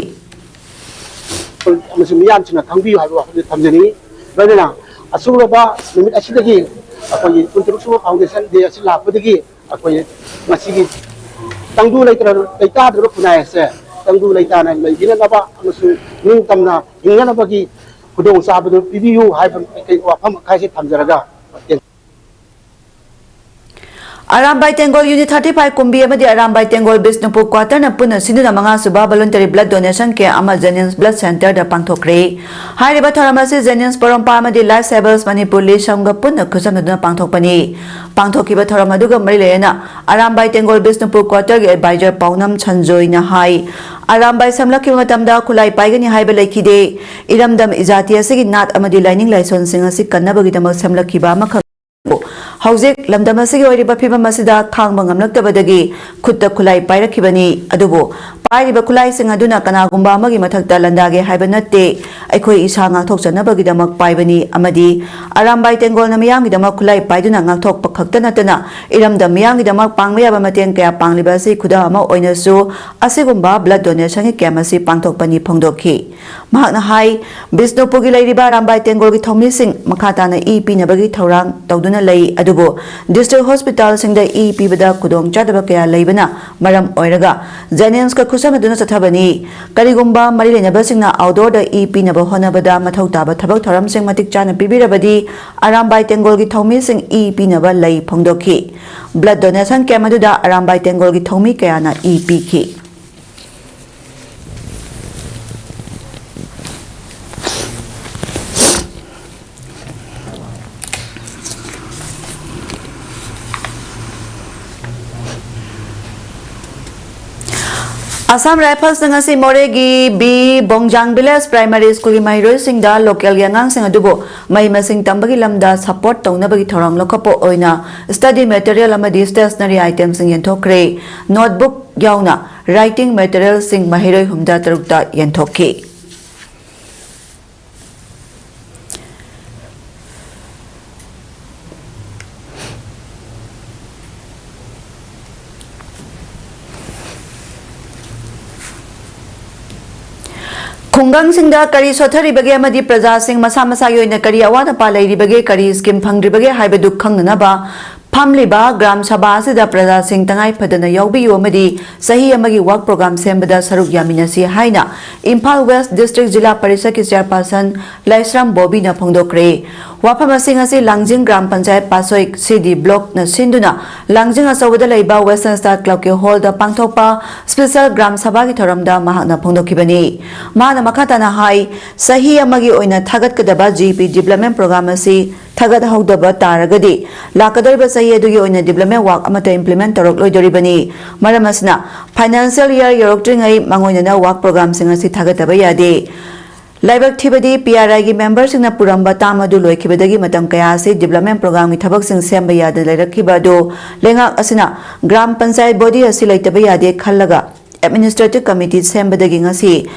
ꯑꯃꯁꯨꯡ ꯃꯤꯌꯥꯝꯁꯤꯡꯅ ꯈꯪꯕꯤꯌꯨ ꯍꯥꯏꯕ ꯋꯥꯐꯝꯁꯦ ꯊꯝꯖꯅꯤꯡꯏ꯫ ꯂꯣꯏꯅꯅ ꯑꯁꯨꯛꯂꯕ ꯅꯨꯃꯤꯠ ꯑꯁꯤꯗꯒꯤ ꯑꯩꯈꯣꯏꯒꯤ ꯀꯨꯟꯇꯔꯨꯛ ꯁꯨꯕ ꯐꯥꯎꯟꯗꯦꯁꯟ ꯗꯦ ꯑꯁꯤ ꯂꯥꯛꯄꯗꯒꯤ ꯑꯩꯈꯣꯏ ꯉꯁꯤꯒꯤ ꯇꯪꯗꯨ ꯂꯩꯇꯥ-, ꯂꯩꯇꯥꯗ꯭ꯔꯕ ꯈꯨꯟꯅꯥꯏ ꯑꯁꯦ ꯇꯪꯗꯨ ꯂꯩꯇꯥꯅ ꯂꯩꯕꯤꯅꯅꯕ ꯑꯃꯁꯨꯡ ꯅꯤꯡꯇꯝꯅ ꯍꯤꯡꯅꯅꯕꯒꯤ ꯈꯨꯗꯣꯡꯆꯥꯕꯗꯨ ꯄꯤꯕꯤꯌꯨ ꯍꯥꯏꯕ ꯀꯩ ꯋꯥꯐꯝ ꯑꯀꯥꯏꯁꯦ ꯊꯝꯖꯔꯒ ꯑꯔꯥꯝꯕꯥꯏ ꯇꯦꯡꯒꯣꯜ Unit thirty five ꯀꯨꯝꯕꯤ ꯑꯃꯗꯤ ꯑꯔꯥꯝꯕꯥꯏ ꯇꯦꯡꯒꯣꯜ ꯕꯤꯁꯅꯨꯄꯨꯔ quarter ꯅ ꯄꯨꯟꯅ ꯁꯤꯟꯗꯨꯅ ꯃꯉꯥꯁꯨꯕ voluntary blood donation camp ꯑꯃ Jennings Blood Center ꯗ ꯄꯥꯡꯊꯣꯛꯈ꯭ꯔꯦ꯫ ꯍꯥꯏꯔꯤꯕ ꯊꯧꯔꯝ ꯑꯁꯤ Jennings ꯄꯣꯔꯣꯝꯄꯥ ꯑꯃꯗꯤ Life Savers ꯃꯅꯤꯄꯨꯔ ꯂꯤꯁꯝꯒ ꯄꯨꯟꯅ ꯈꯨꯠꯁꯝꯅꯗꯨꯅ ꯄꯥꯡꯊꯣꯛꯄꯅꯤ꯫ ꯄꯥꯡꯊꯣꯛꯈꯤꯕ ꯊꯧꯔꯝ ꯑꯗꯨꯒ ꯃꯔꯤ ꯂꯩꯅꯅ ꯑꯔꯥꯝꯕꯥꯏ ꯇꯦꯡꯒꯣꯜ ꯕꯤꯁꯅꯨꯄꯨꯔ quarter ꯒꯤ advisor ꯄꯥꯎꯅꯝ ꯁꯟꯖꯣꯏꯅ ꯍꯥꯏ, ꯑꯔꯥꯝꯕꯥꯏ ꯁꯦꯝꯂꯛꯈꯤꯕ ꯃꯇꯝꯗ ꯈꯨꯠꯂꯥꯏ ꯄꯥꯏꯒꯅꯤ ꯍꯥꯏꯕ ꯂꯩꯈꯤꯗꯦ꯫ ꯏꯔꯝꯗꯝ ꯏꯖꯥꯇꯤ ꯑꯁꯤꯒꯤ ꯅꯥꯠ ꯑꯃꯗꯤ ꯂꯥꯏꯅꯤꯡ ꯂꯥꯏꯁꯣꯟꯁꯤꯡ ꯑꯁꯤ ꯀꯟꯅꯕꯒꯤꯗꯃꯛ ꯁꯦꯝꯂꯛꯈꯤꯕ ꯑꯃꯈꯛ ꯍꯧꯖꯤꯛ ꯂꯝꯗꯝ ꯑꯁꯤꯒꯤ ꯑꯣꯏꯔꯤꯕ ꯐꯤꯕꯝ ꯑꯁꯤꯗ ꯈꯥꯡꯕ ꯉꯝꯂꯛꯇꯕꯗꯒꯤ ꯈꯨꯠꯇ ꯈꯨꯠꯂꯥꯏ ꯄꯥꯏꯔꯛꯈꯤꯕꯅꯤ꯫ ꯑꯗꯨꯕꯨ ꯄꯥꯏꯔꯤꯕ ꯈꯨꯠꯂꯥꯏꯁꯤꯡ ꯑꯗꯨꯅ ꯀꯅꯥꯒꯨꯝꯕ ꯑꯃꯒꯤ ꯃꯊꯛꯇ ꯂꯥꯟꯗꯥꯒꯦ ꯍꯥꯏꯕ ꯅꯠꯇꯦ꯫ ꯑꯩꯈꯣꯏ ꯏꯁꯥ ꯉꯥꯛꯊꯣꯛꯆꯅꯕꯒꯤꯗꯃꯛ ꯄꯥꯏꯕꯅꯤ ꯑꯃꯗꯤ ꯑꯔꯥꯝꯕꯥꯏ ꯇꯦꯡꯒꯣꯜꯅ ꯃꯤꯌꯥꯝꯒꯤꯗꯃꯛ ꯈꯨꯠꯂꯥꯏ ꯄꯥꯏꯗꯨꯅ ꯉꯥꯛꯊꯣꯛꯄ ꯈꯛꯇ ꯅꯠꯇꯅ ꯏꯔꯝꯗꯝ ꯃꯤꯌꯥꯝꯒꯤꯗꯃꯛ ꯄꯥꯡꯕ ꯌꯥꯕ ꯃꯇꯦꯡ ꯀꯌꯥ ꯄꯥꯡꯂꯤꯕ ꯑꯁꯤ ꯈꯨꯗꯝ ꯑꯃ ꯑꯣꯏꯅꯁꯨ ꯑꯁꯤꯒꯨꯝꯕ blood donation ꯒꯤ camp ꯑꯁꯤ ꯄꯥꯡꯊꯣꯛꯄꯅꯤ ꯐꯣꯡꯗꯣꯛꯈꯤ꯫ ꯃꯍꯥꯛꯅ ꯍꯥꯏ, ꯕꯤꯁꯅꯨꯄꯨꯔꯒꯤ ꯂꯩꯔꯤꯕ ꯑꯔꯥꯝꯕꯥꯏ ꯇꯦꯡꯒꯣꯜꯒꯤ ꯊꯧꯃꯤꯁꯤꯡ ꯃꯈꯥ ꯇꯥꯅ ꯏ ꯄꯤꯅꯕꯒꯤ ꯊꯧꯔꯥꯡ ꯇꯧꯗꯨꯅ ꯂꯩ, ꯑꯗꯨꯕꯨ district hospital ꯁꯤꯡꯗ ꯏ ꯄꯤꯕꯗ ꯈꯨꯗꯣꯡꯆꯥꯗꯕ ꯀꯌꯥ ꯂꯩꯕꯅ ꯃꯔꯝ ꯑꯣꯏꯔꯒ Jennings ꯀ ꯈꯨꯠꯁꯝꯅꯗꯨꯅ ꯆꯠꯊꯕꯅꯤ꯫ ꯀꯔꯤꯒꯨꯝꯕ ꯃꯔꯤ ꯂꯩꯅꯕꯁꯤꯡꯅ outdoor ꯗ ꯏ ꯄꯤꯅꯕ ꯍꯣꯠꯅꯕꯗ ꯃꯊꯧ ꯇꯥꯕ ꯊꯕꯛ ꯊꯧꯔꯝꯁꯤꯡ ꯃꯇꯤꯛ ꯆꯥꯅ ꯄꯤꯕꯤꯔꯕꯗꯤ ꯑꯔꯥꯝꯕꯥꯏ ꯇꯦꯡꯒꯣꯜꯒꯤ ꯊꯧꯃꯤꯁꯤꯡ ꯏ ꯄꯤꯅꯕ ꯂꯩ ꯐꯣꯡꯗꯣꯛꯈꯤ꯫ Blood donation camp ꯑꯗꯨꯗ ꯑꯔꯥꯝꯕꯥꯏ ꯇꯦꯡꯒꯣꯜꯒꯤ ꯊꯧꯃꯤ ꯀꯌꯥꯅ ꯏ ꯄꯤꯈꯤ꯫ Assam Rifles ꯅ ꯉꯁꯤ ꯃꯣꯔꯦꯒꯤ ꯕꯤ ꯕꯣꯡꯖꯥꯡ Village Primary School ꯒꯤ ꯃꯍꯩꯔꯣꯏꯁꯤꯡꯗ local ꯒꯤ ꯑꯉꯥꯡꯁꯤꯡ ꯑꯗꯨꯕꯨ ꯃꯍꯩ ꯃꯁꯤꯡ ꯇꯝꯕꯒꯤ ꯂꯝꯗ support ꯇꯧꯅꯕꯒꯤ ꯊꯧꯔꯥꯡ ꯂꯧꯈꯠꯄ ꯑꯣꯏꯅ study material ꯑꯃꯗꯤ stationery item ꯁꯤꯡ ꯌꯦꯟꯊꯣꯛꯈ꯭ꯔꯦ꯫ Notebook ꯌꯥꯎꯅ writing material ꯁꯤꯡ ꯃꯍꯩꯔꯣꯏ ꯍꯨꯝꯐꯨꯇꯔꯨꯛꯇ ꯌꯦꯟꯊꯣꯛꯈꯤ꯫ ꯈꯨꯡꯒꯪꯁꯤꯡꯗ ꯀꯔꯤ ꯁꯣꯠꯊꯔꯤꯕꯒꯦ ꯑꯃꯗꯤ ꯄ꯭ꯔꯖꯥꯁꯤꯡ ꯃꯁꯥ ꯃꯁꯥꯒꯤ ꯑꯣꯏꯅ ꯀꯔꯤ ꯑꯋꯥꯠ ꯑꯄꯥ ꯂꯩꯔꯤꯕꯒꯦ, ꯀꯔꯤ scheme ꯐꯪꯗ꯭ꯔꯤꯕꯒꯦ ꯍꯥꯏꯕꯗꯨ ꯈꯪꯅꯅꯕ ꯐꯝꯂꯤꯕ ꯒ꯭ꯔꯥꯝ ꯁꯚꯥ ꯑꯁꯤꯗ ꯄ꯭ꯔꯖꯥꯁꯤꯡ ꯇꯉꯥꯏ ꯐꯗꯅ ꯌꯥꯎꯕꯤꯌꯨ ꯑꯃꯗꯤ ꯆꯍꯤ ꯑꯃꯒꯤ work program ꯁꯦꯝꯕꯗ ꯁꯔꯨꯛ ꯌꯥꯃꯤꯟꯅꯁꯤ ꯍꯥꯏꯅ ꯏꯝꯐꯥꯜ West District ꯖꯤꯂꯥ ꯄꯔꯤꯁꯠꯀꯤ chairperson ꯂꯥꯏꯁ꯭ꯔꯝ ꯕꯣꯕꯤꯅ ꯐꯣꯡꯗꯣꯛꯈ꯭ꯔꯦ꯫ ꯋꯥꯐꯝ ꯑꯁꯤ ꯉꯁꯤ ꯂꯥꯡꯖꯤꯡ ꯒ꯭ꯔꯥꯝ ꯄꯟꯆꯥꯌꯠ ꯄꯥꯁꯣꯏ ꯁꯤ ꯗꯤ ꯕ꯭ꯂꯣꯛꯅ ꯁꯤꯟꯗꯨꯅ ꯂꯥꯡꯖꯤꯡ ꯑꯆꯧꯕꯗ ꯂꯩꯕ ꯋꯦꯁꯇꯔꯟ ꯁ꯭ꯇꯥꯔ ꯀ꯭ꯂꯕꯀꯤ ꯍꯣꯜꯗ ꯄꯥꯡꯊꯣꯛꯄ ꯁ꯭ꯄꯦꯁꯦꯜ ꯒ꯭ꯔꯥꯝ ꯁꯚꯥꯒꯤ ꯊꯧꯔꯝꯗ ꯃꯍꯥꯛꯅ ꯐꯣꯡꯗꯣꯛꯈꯤꯕꯅꯤ꯫ ꯃꯍꯥꯛꯅ ꯃꯈꯥ ꯇꯥꯅ ꯍꯥꯏ, ꯆꯍꯤ ꯑꯃꯒꯤ ꯑꯣꯏꯅ ꯊꯥꯒꯠꯀꯗꯕ ꯖꯤ ꯄꯤ ꯗꯤꯕ꯭ꯂꯞꯃꯦꯟ ꯄ꯭ꯔꯣꯒ꯭ꯔꯥꯝ ꯑꯁꯤ ꯊꯥꯒꯠꯍꯧꯗꯕ ꯇꯥꯔꯒꯗꯤ ꯂꯥꯛꯀꯗꯧꯔꯤꯕ ꯆꯍꯤ ꯑꯗꯨꯒꯤ ꯑꯣꯏꯅ ꯗꯤꯕ꯭ꯂꯞꯃꯦꯟ ꯋꯥꯛ ꯑꯃꯠꯇ ꯏꯝꯄ꯭ꯂꯤꯃꯦꯟ ꯇꯧꯔꯛꯂꯣꯏꯗꯣꯔꯤꯕꯅꯤ꯫ ꯃꯔꯝ ꯑꯁꯤꯅ, ꯐꯥꯏꯅꯥꯟꯁꯤꯌꯦꯜ ꯏꯌꯥꯔ ꯌꯧꯔꯛꯇ꯭ꯔꯤꯉꯩ ꯃꯥꯡꯑꯣꯏꯅꯅ ꯋꯥꯛ ꯄ꯭ꯔꯣꯒ꯭ꯔꯥꯝꯁꯤꯡ ꯑꯁꯤ ꯊꯥꯒꯠꯇꯕ ꯌꯥꯗꯦ꯫ ꯂꯥꯏꯕꯛ ꯊꯤꯕꯗꯤ, ꯄꯤ ꯑꯥꯔ ꯑꯥꯏꯒꯤ ꯃꯦꯝꯕꯔꯁꯤꯡꯅ ꯄꯨꯔꯝꯕ ꯇꯥꯝ ꯑꯗꯨ ꯂꯣꯏꯈꯤꯕꯗꯒꯤ ꯃꯇꯝ ꯀꯌꯥ ꯑꯁꯤ ꯗꯤꯕ꯭ꯂꯞꯃꯦꯟ ꯄ꯭ꯔꯣꯒ꯭ꯔꯥꯝꯒꯤ ꯊꯕꯛꯁꯤꯡ ꯁꯦꯝꯕ ꯌꯥꯗꯅ ꯂꯩꯔꯛꯈꯤꯕ ꯑꯗꯨ ꯂꯩꯉꯥꯛ ꯑꯁꯤꯅ ꯒ꯭ꯔꯥꯝ ꯄꯟꯆꯥꯌꯠ ꯕꯣꯗꯤ ꯑꯁꯤ ꯂꯩꯇꯕ ꯌꯥꯗꯦ ꯈꯜꯂꯒ ꯑꯦꯗꯃꯤꯅꯤꯁꯇ꯭ꯔꯦꯇꯤꯚ ꯀꯃꯤꯇꯤ ꯁꯦꯝꯕꯗꯒꯤ ꯉꯁꯤ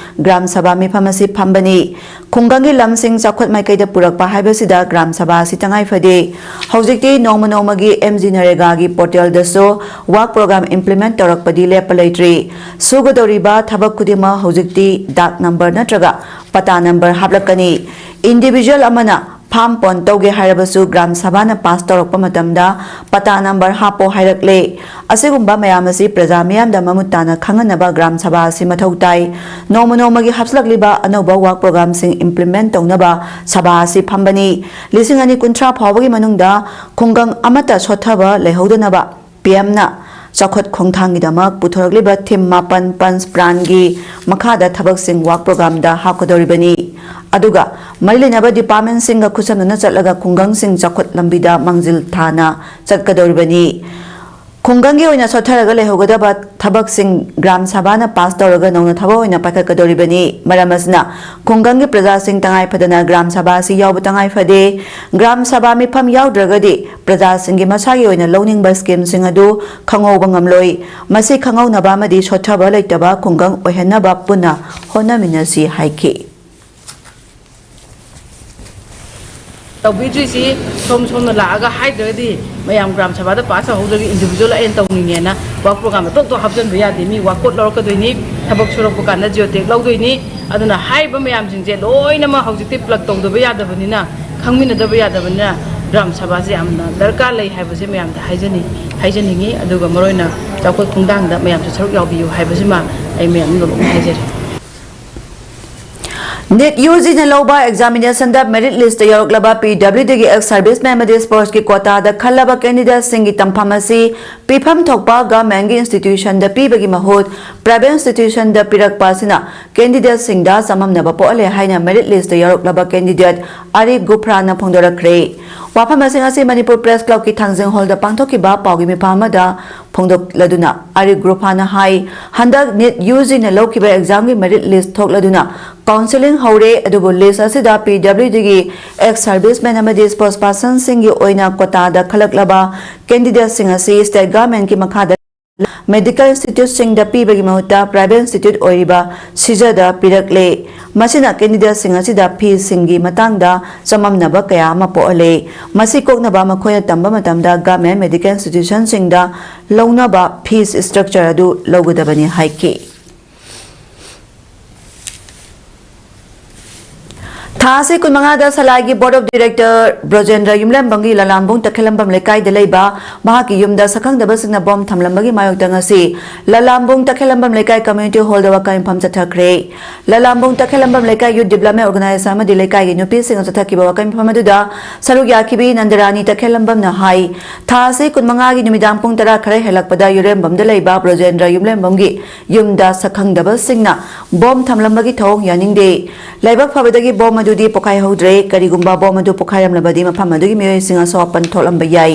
ꯒ꯭ꯔꯥꯝ ꯁꯚꯥ ꯃꯤꯐꯝ ꯑꯁꯤ ꯐꯝꯕꯅꯤ꯫ ꯈꯨꯡꯒꯪꯒꯤ ꯂꯝꯁꯤꯡ ꯆꯥꯎꯈꯠ ꯃꯥꯏꯀꯩꯗ ꯄꯨꯔꯛꯄ ꯍꯥꯏꯕꯁꯤꯗ ꯒ꯭ꯔꯥꯝ ꯁꯚꯥ ꯑꯁꯤ ꯇꯉꯥꯏ ꯐꯗꯦ꯫ ꯍꯧꯖꯤꯛꯇꯤ ꯅꯣꯡꯃ ꯅꯣꯡꯃꯒꯤ ꯑꯦꯝ ꯖꯤ ꯅꯔꯦꯒꯥꯒꯤ ꯄꯣꯔꯇꯦꯜꯗꯁꯨ ꯋꯥꯛ ꯄ꯭ꯔꯣꯒ꯭ꯔꯥꯝ ꯏꯝꯄ꯭ꯂꯤꯃꯦꯟ ꯇꯧꯔꯛꯄꯗꯤ ꯂꯦꯞꯄ ꯂꯩꯇ꯭ꯔꯤ꯫ ꯁꯨꯒꯗꯧꯔꯤꯕ ꯊꯕꯛ ꯈꯨꯗꯤꯡꯃꯛ ꯍꯧꯖꯤꯛꯇꯤ ꯗꯥꯛ ꯅꯝꯕꯔ ꯅꯠꯇ꯭ꯔꯒ ꯄꯇꯥ ꯅꯝꯕꯔ ꯍꯥꯞꯂꯛꯀꯅꯤ꯫ ꯏꯟꯗꯤꯚꯤꯖꯨꯋꯦꯜ ꯑꯃꯅ ꯐꯥꯔꯝ ꯄꯣꯟ ꯇꯧꯒꯦ ꯍꯥꯏꯔꯕꯁꯨ ꯒ꯭ꯔꯥꯝ ꯁꯚꯥꯅ ꯄꯥꯁ ꯇꯧꯔꯛꯄ ꯃꯇꯝꯗ ꯄꯇꯥ ꯅꯝꯕꯔ ꯍꯥꯞꯄꯣ ꯍꯥꯏꯔꯛꯂꯦ꯫ ꯑꯁꯤꯒꯨꯝꯕ ꯃꯌꯥꯝ ꯑꯁꯤ ꯄ꯭ꯔꯖꯥ ꯃꯤꯌꯥꯝꯗ ꯃꯃꯨꯠ ꯇꯥꯅ ꯈꯪꯍꯟꯅꯕ ꯒ꯭ꯔꯥꯝ ꯁꯚꯥ ꯑꯁꯤ ꯃꯊꯧ ꯇꯥꯏ꯫ ꯅꯣꯡꯃ ꯅꯣꯡꯃꯒꯤ ꯍꯥꯞꯆꯤꯜꯂꯛꯂꯤꯕ ꯑꯅꯧꯕ ꯋꯥꯛ ꯄ꯭ꯔꯣꯒ꯭ꯔꯥꯝꯁꯤꯡ ꯏꯝꯄ꯭ꯂꯤꯃꯦꯟ ꯇꯧꯅꯕ ꯁꯚꯥ ꯑꯁꯤ ꯐꯝꯕꯅꯤ꯫ ꯂꯤꯁꯤꯡ ꯑꯅꯤ ꯀꯨꯟꯊ꯭ꯔꯥ ꯐꯥꯎꯕꯒꯤ ꯃꯅꯨꯡꯗ ꯈꯨꯡꯒꯪ ꯑꯃꯠꯇ ꯁꯣꯠꯊꯕ ꯂꯩꯍꯧꯗꯅꯕ ꯄꯤ ꯑꯦꯝꯅ ꯆꯥꯎꯈꯠ ꯈꯣꯡꯊꯥꯡꯒꯤꯗꯃꯛ ꯄꯨꯊꯣꯔꯛꯂꯤꯕ ꯊꯤꯝ ꯃꯥꯄꯟ ꯄꯟꯆ ꯄ꯭ꯔꯥꯟꯒꯤ ꯃꯈꯥꯗ ꯊꯕꯛꯁꯤꯡ ꯋꯥꯛ ꯄ꯭ꯔꯣꯒ꯭ꯔꯥꯝꯗ ꯍꯥꯞꯀꯗꯧꯔꯤꯕꯅꯤ꯫ ꯑꯗꯨꯒ ꯃꯔꯤ ꯂꯩꯅꯕ ꯗꯤꯄꯥꯔꯠꯃꯦꯟꯁꯤꯡꯒ ꯈꯨꯠꯁꯝꯅꯅ ꯆꯠꯂꯒ ꯈꯨꯡꯒꯪꯁꯤꯡ ꯆꯥꯎꯈꯠ ꯂꯝꯕꯤꯗ ꯃꯥꯡꯖꯤꯜ ꯊꯥꯅ ꯆꯠꯀꯗꯧꯔꯤꯕꯅꯤ꯫ ꯈꯨꯡꯒꯪꯒꯤ ꯑꯣꯏꯅ ꯁꯣꯠꯊꯔꯒ ꯂꯩꯍꯧꯒꯗꯕ ꯊꯕꯛꯁꯤꯡ ꯒ꯭ꯔꯥꯝ ꯁꯚꯥꯅ ꯄꯥꯁ ꯇꯧꯔꯒ ꯅꯧꯅ ꯊꯕꯛ ꯑꯣꯏꯅ ꯄꯥꯏꯈꯠꯀꯗꯧꯔꯤꯕꯅꯤ꯫ ꯃꯔꯝ ꯑꯁꯤꯅ, ꯈꯨꯡꯒꯪꯒꯤ ꯄ꯭ꯔꯖꯥꯁꯤꯡ ꯇꯉꯥꯏ ꯐꯗꯅ ꯒ꯭ꯔꯥꯝ ꯁꯚꯥ ꯑꯁꯤ ꯌꯥꯎꯕ ꯇꯉꯥꯏ ꯐꯗꯦ꯫ ꯒ꯭ꯔꯥꯝ ꯁꯚꯥ ꯃꯤꯐꯝ ꯌꯥꯎꯗ꯭ꯔꯒꯗꯤ ꯄ꯭ꯔꯖꯥꯁꯤꯡꯒꯤ ꯃꯁꯥꯒꯤ ꯑꯣꯏꯅ ꯂꯧꯅꯤꯡꯕ ꯁ꯭ꯀꯤꯝꯁꯤꯡ ꯑꯗꯨ ꯈꯪꯍꯧꯕ ꯉꯝꯂꯣꯏ꯫ ꯃꯁꯤ ꯈꯪꯍꯧꯅꯕ ꯑꯃꯗꯤ ꯁꯣꯠꯊꯕ ꯂꯩꯇꯕ ꯈꯨꯡꯒꯪ ꯑꯣꯏꯍꯟꯅꯕ ꯄꯨꯟꯅ ꯍꯣꯠꯅꯃꯤꯟꯅꯁꯤ ꯍꯥꯏꯈꯤ꯫ ꯇꯧꯕꯤꯗ꯭ꯔꯤꯁꯤ ꯁꯣꯝ ꯁꯣꯝꯅ ꯂꯥꯛꯑꯒ ꯍꯥꯏꯗ꯭ꯔꯒꯗꯤ ꯃꯌꯥꯝ ꯒ꯭ꯔꯥꯝ ꯁꯚꯥꯗ ꯄꯥꯁ ꯇꯧꯍꯧꯗ꯭ꯔꯒꯗꯤ ꯏꯟꯗꯤꯚꯤꯖꯨꯋꯦꯜ ꯑꯩꯅ ꯇꯧꯅꯤꯡꯉꯦꯅ ꯋꯥꯛ ꯄ꯭ꯔꯣꯒ꯭ꯔꯥꯝ ꯑꯇꯣꯞ ꯑꯇꯣꯞ ꯍꯥꯞꯆꯤꯟꯕ ꯌꯥꯗꯦ꯫ ꯃꯤ ꯋꯥꯛ ꯀꯣꯠ ꯂꯧꯔꯛꯀꯗꯣꯏꯅꯤ, ꯊꯕꯛ ꯁꯨꯔꯛꯄ ꯀꯥꯟꯗ ꯖꯤꯑꯣꯇꯦꯛ ꯂꯧꯗꯣꯏꯅꯤ꯫ ꯑꯗꯨꯅ ꯍꯥꯏꯔꯤꯕ ꯃꯌꯥꯝꯁꯤꯡꯁꯦ ꯂꯣꯏꯅꯃꯛ ꯍꯧꯖꯤꯛꯇꯤ ꯄ꯭ꯂꯛ ꯇꯧꯗꯕ ꯌꯥꯗꯕꯅꯤꯅ, ꯈꯪꯃꯤꯟꯅꯗꯕ ꯌꯥꯗꯕꯅꯤꯅ ꯒ꯭ꯔꯥꯝ ꯁꯚꯥꯁꯦ ꯌꯥꯝꯅ ꯗꯔꯀꯥꯔ ꯂꯩ ꯍꯥꯏꯕꯁꯦ ꯃꯌꯥꯝꯗ ꯍꯥꯏꯖꯅꯤꯡ ꯍꯥꯏꯖꯅꯤꯡꯉꯤ꯫ ꯑꯗꯨꯒ ꯃꯔꯨꯑꯣꯏꯅ ꯆꯥꯎꯈꯠ ꯈꯣꯡꯊꯥꯡꯗ ꯃꯌꯥꯝꯁꯨ ꯁꯔꯨꯛ ꯌꯥꯎꯕꯤꯌꯨ ꯍꯥꯏꯕꯁꯤꯃ ꯑꯩ ꯃꯌꯥꯝꯗ ꯂꯣꯏꯅ ꯍꯥꯏꯖꯔꯤ꯫ ꯅꯤꯠ ꯌꯨ ꯖꯤꯅ ꯂꯧꯕ ꯑꯦꯛꯖꯥꯃꯤꯅꯦꯁꯟꯗ ꯃꯦꯔꯤꯠ ꯂꯤꯁꯇ ꯌꯥꯎꯔꯛꯂꯕ ꯄꯤ ꯗꯕ꯭ꯂꯤꯌꯨ ꯗꯤꯒꯤ ꯑꯦꯛꯁ ꯁꯔꯚꯤꯁꯃꯦꯟ ꯑꯃꯗꯤ ꯁ꯭ꯄꯣꯔꯠꯁꯀꯤ ꯀꯣꯇꯥꯗ ꯈꯜꯂꯕ ꯀꯦꯟꯗꯤꯗꯦꯠꯁꯤꯡꯒꯤ ꯇꯝꯐꯝ ꯑꯁꯤ ꯄꯤꯐꯝ ꯊꯣꯛꯄ ꯒꯚꯔꯟꯃꯦꯟꯠꯀꯤ ꯏꯟꯁꯇꯤꯇ꯭ꯌꯨꯁꯟꯗ ꯄꯤꯕꯒꯤ ꯃꯍꯨꯠ ꯄ꯭ꯔꯥꯏꯚꯦꯠ ꯏꯟꯁꯇꯤꯇ꯭ꯌꯨꯁꯟꯗ ꯄꯤꯔꯛꯄ ꯑꯁꯤꯅ ꯀꯦꯟꯗꯤꯗꯦꯠꯁꯤꯡꯗ ꯆꯃꯝꯅꯕ ꯄꯣꯛꯍꯜꯂꯦ ꯍꯥꯏꯅ ꯃꯦꯔꯤꯠ ꯂꯤꯁꯇ ꯌꯥꯎꯔꯛꯂꯕ ꯀꯦꯟꯗꯤꯗꯦꯠ ꯑꯔꯤꯐ ꯒꯨꯐ꯭ꯔꯥꯅ ꯐꯣꯡꯗꯣꯔꯛꯈ꯭ꯔꯦ꯫ ꯋꯥꯐꯝ ꯑꯁꯤꯡ ꯑꯁꯤ ꯃꯅꯤꯄꯨꯔ ꯄ꯭ꯔꯦꯁ ꯀ꯭ꯂꯕꯀꯤ ꯊꯥꯡꯖꯤꯡ ꯍꯣꯜꯗ ꯄꯥꯡꯊꯣꯛꯈꯤꯕ ꯄꯥꯎꯒꯤ ꯃꯤꯐꯝ ꯑꯃꯗ ꯐꯣꯡꯗꯣꯛꯂꯗꯨꯅ ꯑꯔꯤꯐ ꯒꯨꯐ꯭ꯔꯥꯅ ꯍꯥꯏ, ꯍꯟꯗꯛ ꯅꯤꯠ ꯌꯨ ꯖꯤꯅ ꯂꯧꯈꯤꯕ ꯑꯦꯛꯖꯥꯝꯒꯤ ꯃꯦꯔꯤꯠ ꯂꯤꯁ ꯊꯣꯛꯂꯗꯨꯅ ꯀꯥꯎꯟꯁꯦꯂꯤꯡ ꯍꯧꯔꯦ, ꯑꯗꯨꯕꯨ ꯂꯤꯁ ꯑꯁꯤꯗ ꯄꯤ ꯗꯕ꯭ꯂꯤꯌꯨ ꯗꯤꯒꯤ ꯑꯦꯛꯁ ꯁꯔꯚꯤꯁꯃꯦꯟ ꯑꯃꯗꯤ ꯁ꯭ꯄꯣꯔꯠꯁ ꯄꯥꯔꯁꯟꯁꯤꯡꯒꯤ ꯑꯣꯏꯅ ꯀꯣꯇꯥꯗ ꯈꯜꯂꯛꯂꯕ ꯀꯦꯟꯗꯤꯗꯦꯠꯁꯤꯡ ꯑꯁꯤ ꯁ꯭ꯇꯦꯠ ꯒꯚꯔꯟꯃꯦꯟꯠꯀꯤ ꯃꯈꯥꯗ ꯃꯦꯗꯤꯀꯦꯜ ꯏꯟꯁꯇꯤꯇ꯭ꯌꯨꯠꯁꯤꯡꯗ ꯄꯤꯕꯒꯤ ꯃꯍꯨꯠꯇ ꯄ꯭ꯔꯥꯏꯚꯦꯠ ꯏꯟꯁꯇꯤꯇ꯭ꯌꯨꯠ ꯑꯣꯏꯔꯤꯕ ꯁꯤꯖꯗ ꯄꯤꯔꯛꯂꯦ꯫ ꯃꯁꯤꯅ ꯀꯦꯟꯗꯤꯗꯦꯠꯁꯤꯡ ꯑꯁꯤꯗ ꯐꯤꯁꯁꯤꯡꯒꯤ ꯃꯇꯥꯡꯗ ꯆꯃꯝꯅꯕ ꯀꯌꯥ ꯑꯃ ꯄꯣꯛꯍꯜꯂꯦ꯫ ꯃꯁꯤ ꯀꯣꯛꯅꯕ ꯃꯈꯣꯏꯅ ꯇꯝꯕ ꯃꯇꯝꯗ ꯒꯚꯔꯟꯃꯦꯟꯠ ꯃꯦꯗꯤꯀꯦꯜ ꯏꯟꯁꯇꯤꯇ꯭ꯌꯨꯁꯟꯁꯤꯡꯗ ꯂꯧꯅꯕ ꯐꯤꯁ ꯁ꯭ꯇ꯭ꯔꯛꯆꯔ ꯑꯗꯨ ꯂꯧꯒꯗꯕꯅꯤ ꯍꯥꯏꯈꯤ꯫ ꯊꯥ ꯑꯁꯤ ꯀꯨꯟꯃꯉꯥꯗ ꯁꯂꯥꯏꯒꯤ Board of Director ꯕ꯭ꯔꯣꯖꯦꯟꯗ꯭ꯔ ꯌꯨꯝꯂꯦꯝꯕꯝꯒꯤ ꯂꯂꯥꯝꯕꯨꯡ ꯇꯈꯦꯂꯝꯕꯝ ꯂꯩꯀꯥꯏꯗ ꯂꯩꯕ ꯃꯍꯥꯛꯀꯤ ꯌꯨꯝꯗ ꯁꯛꯈꯪꯗꯕꯁꯤꯡꯅ ꯕꯣꯝ ꯊꯝꯂꯝꯕꯒꯤ ꯃꯥꯌꯣꯛꯇ ꯉꯁꯤ ꯂꯂꯥꯝꯕꯨꯡ ꯇꯈꯦꯂꯝꯕꯝ ꯂꯩꯀꯥꯏ ꯀꯝꯃ꯭ꯌꯨꯅꯤꯇꯤ ꯍꯣꯜꯗ ꯋꯥꯀꯥꯏ ꯃꯤꯐꯝ ꯆꯠꯊꯈ꯭ꯔꯦ꯫ ꯂꯂꯥꯝꯕꯨꯡ ꯇꯈꯦꯂꯝꯕꯝ ꯂꯩꯀꯥꯏ ꯌꯨꯠ ꯗꯤꯕ꯭ꯂꯞꯃꯦꯟ ꯑꯣꯔꯒꯅꯥꯏꯖꯦꯁꯟ ꯑꯃꯗꯤ ꯂꯩꯀꯥꯏꯒꯤ ꯅꯨꯄꯤꯁꯤꯡꯅ ꯆꯠꯊꯈꯤꯕ ꯋꯥꯀꯥꯏ ꯃꯤꯐꯝ ꯑꯗꯨꯗ ꯁꯔꯨꯛ ꯌꯥꯈꯤꯕꯤ ꯅꯟꯗꯔꯥꯅꯤ ꯇꯈꯦꯂꯝꯕꯝꯅ ꯍꯥꯏ, ꯊꯥ ꯑꯁꯤ ꯀꯨꯟꯃꯉꯥꯒꯤ ꯅꯨꯃꯤꯗꯥꯡ ꯄꯨꯡ ꯇꯔꯥ ꯈꯔ ꯍꯦꯜꯂꯛꯄꯗ ꯌꯨꯔꯦꯝꯕꯝꯗ ꯂꯩꯕ ꯕ꯭ꯔꯣꯖꯦꯟꯗ꯭ꯔ ꯌꯨꯝꯂꯦꯝꯕꯝꯒꯤ ꯌꯨꯝꯗ ꯁꯛꯈꯪꯗꯕꯁꯤꯡꯅ ꯕꯣꯝ ꯊꯝꯂꯝꯕꯒꯤ ꯊꯧꯑꯣꯡ ꯌꯥꯅꯤꯡꯗꯦ꯫ ꯂꯥꯏꯕꯛ ꯐꯕꯗꯒꯤ ꯕꯣꯝ ꯑꯗꯨꯗꯤ ꯄꯣꯈꯥꯏꯍꯧꯗ꯭ꯔꯦ꯫ ꯀꯔꯤꯒꯨꯝꯕ ꯕꯣꯝ ꯑꯗꯨ ꯄꯣꯈꯥꯏꯔꯝꯂꯕꯗꯤ ꯃꯐꯝ ꯑꯗꯨꯒꯤ ꯃꯤꯑꯣꯏꯁꯤꯡ ꯑꯁꯣꯛ ꯑꯄꯟ ꯊꯣꯛꯂꯝꯕ ꯌꯥꯏ꯫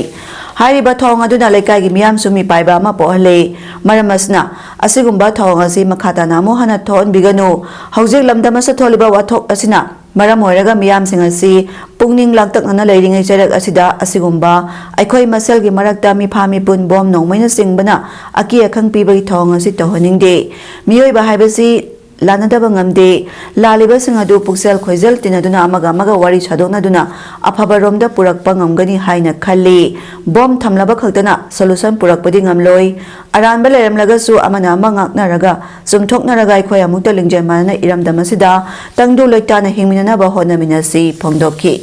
ꯍꯥꯏꯔꯤꯕ ꯊꯧꯑꯣꯡ ꯑꯗꯨꯅ ꯂꯩꯀꯥꯏꯒꯤ ꯃꯤꯌꯥꯝꯁꯨ ꯃꯤꯄꯥꯏꯕ ꯑꯃ ꯄꯣꯛꯍꯜꯂꯦ꯫ ꯃꯔꯝ ꯑꯁꯤꯅ ꯑꯁꯤꯒꯨꯝꯕ ꯊꯧꯑꯣꯡ ꯑꯁꯤ ꯃꯈꯥ ꯇꯥꯅ ꯑꯃꯨꯛ ꯍꯟꯅ ꯊꯣꯛꯍꯟꯕꯤꯒꯅꯨ꯫ ꯍꯧꯖꯤꯛ ꯂꯝꯗꯝ ꯑꯁꯤꯗ ꯊꯣꯛꯂꯤꯕ ꯋꯥꯊꯣꯛ ꯑꯁꯤꯅ ꯃꯔꯝ ꯑꯣꯏꯔꯒ ꯃꯤꯌꯥꯝꯁꯤꯡ ꯑꯁꯤ ꯄꯨꯛꯅꯤꯡ ꯂꯥꯡꯇꯛꯅꯅ ꯂꯩꯔꯤꯉꯩ ꯆꯩꯔꯛ ꯑꯁꯤꯗ ꯑꯁꯤꯒꯨꯝꯕ ꯑꯩꯈꯣꯏ ꯃꯁꯦꯜꯒꯤ ꯃꯔꯛꯇ ꯃꯤꯐꯥ ꯃꯤꯄꯨꯟ, ꯕꯣꯝ ꯅꯣꯡꯃꯩꯅꯆꯤꯡꯕꯅ ꯑꯀꯤ ꯑꯈꯪ ꯄꯤꯕꯒꯤ ꯊꯧꯑꯣꯡ ꯑꯁꯤ ꯇꯧꯍꯟꯅꯤꯡꯗꯦ꯫ ꯃꯤꯑꯣꯏꯕ ꯍꯥꯏꯕꯁꯤ ꯂꯥꯟꯅꯗꯕ ꯉꯝꯗꯦ꯫ ꯂꯥꯜꯂꯤꯕꯁꯤꯡ ꯑꯗꯨ ꯄꯨꯛꯆꯦꯜ ꯈꯣꯏꯖꯦꯜ ꯇꯤꯟꯅꯗꯨꯅ ꯑꯃꯒ ꯑꯃꯒ ꯋꯥꯔꯤ ꯁꯥꯗꯣꯛꯅꯗꯨꯅ ꯑꯐꯕꯔꯣꯝꯗ ꯄꯨꯔꯛꯄ ꯉꯝꯒꯅꯤ ꯍꯥꯏꯅ ꯈꯜꯂꯤ꯫ ꯕꯣꯝ ꯊꯝꯂꯕ ꯈꯛꯇꯅ solution ꯄꯨꯔꯛꯄꯗꯤ ꯉꯝꯂꯣꯏ꯫ ꯑꯔꯥꯟꯕ ꯂꯩꯔꯝꯂꯒꯁꯨ ꯑꯃꯅ ꯑꯃ ꯉꯥꯛꯅꯔꯒ, ꯆꯨꯝꯊꯣꯛꯅꯔꯒ ꯑꯩꯈꯣꯏ ꯑꯃꯨꯛꯇ ꯂꯤꯡꯖꯦꯜ ꯃꯥꯟꯅꯅ ꯏꯔꯝꯗꯝ ꯑꯁꯤꯗ ꯇꯪꯗꯨ ꯂꯩꯇꯥꯅ ꯍꯤꯡꯃꯤꯟꯅꯅꯕ ꯍꯣꯠꯅꯃꯤꯟꯅꯁꯤ ꯐꯣꯡꯗꯣꯛꯈꯤ꯫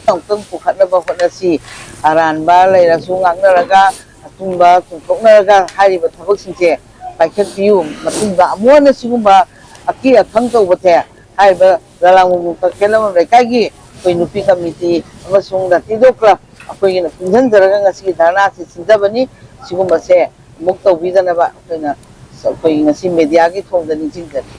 ꯑꯃꯨꯛꯇꯪ ꯄꯨꯈꯠꯅꯕ ꯍꯣꯠꯅꯁꯤ꯫ ꯑꯔꯥꯟꯕ ꯂꯩꯔꯁꯨ ꯉꯥꯛꯅꯔꯒ, ꯑꯆꯨꯝꯕ ꯆꯨꯝꯊꯣꯛꯅꯔꯒ ꯍꯥꯏꯔꯤꯕ ꯊꯕꯛꯁꯤꯡꯁꯦ ꯄꯥꯏꯈꯠꯄꯤꯌꯨ꯫ ꯃꯇꯨꯡꯗ ꯑꯃꯨꯛ ꯍꯟꯅ ꯁꯤꯒꯨꯝꯕ ꯑꯀꯤ ꯑꯈꯪ ꯇꯧꯕꯁꯦ ꯍꯥꯏꯔꯤꯕ ꯂꯥꯂꯥꯡꯕꯝ ꯇꯈꯦꯜꯂꯝꯕꯝ ꯂꯩꯀꯥꯏꯒꯤ ꯑꯩꯈꯣꯏ ꯅꯨꯄꯤ ꯀꯃꯤꯇꯤ ꯑꯃꯁꯨꯡ ꯔꯥꯇꯤꯗꯣ ꯀ꯭ꯂꯕ ꯑꯩꯈꯣꯏꯒꯤꯅ ꯄꯨꯟꯁꯤꯟꯖꯔꯒ ꯉꯁꯤꯒꯤ ꯙꯔꯅꯥꯁꯤ ꯁꯤꯟꯖꯕꯅꯤ꯫ ꯁꯤꯒꯨꯝꯕꯁꯦ ꯑꯃꯨꯛ ꯇꯧꯕꯤꯗꯅꯕ ꯑꯩꯈꯣꯏꯅ, ꯑꯩꯈꯣꯏ ꯉꯁꯤ ꯃꯦꯗꯤꯌꯥꯒꯤ ꯊꯣꯡꯗ ꯅꯤꯡꯁꯤꯡꯖꯔꯤ꯫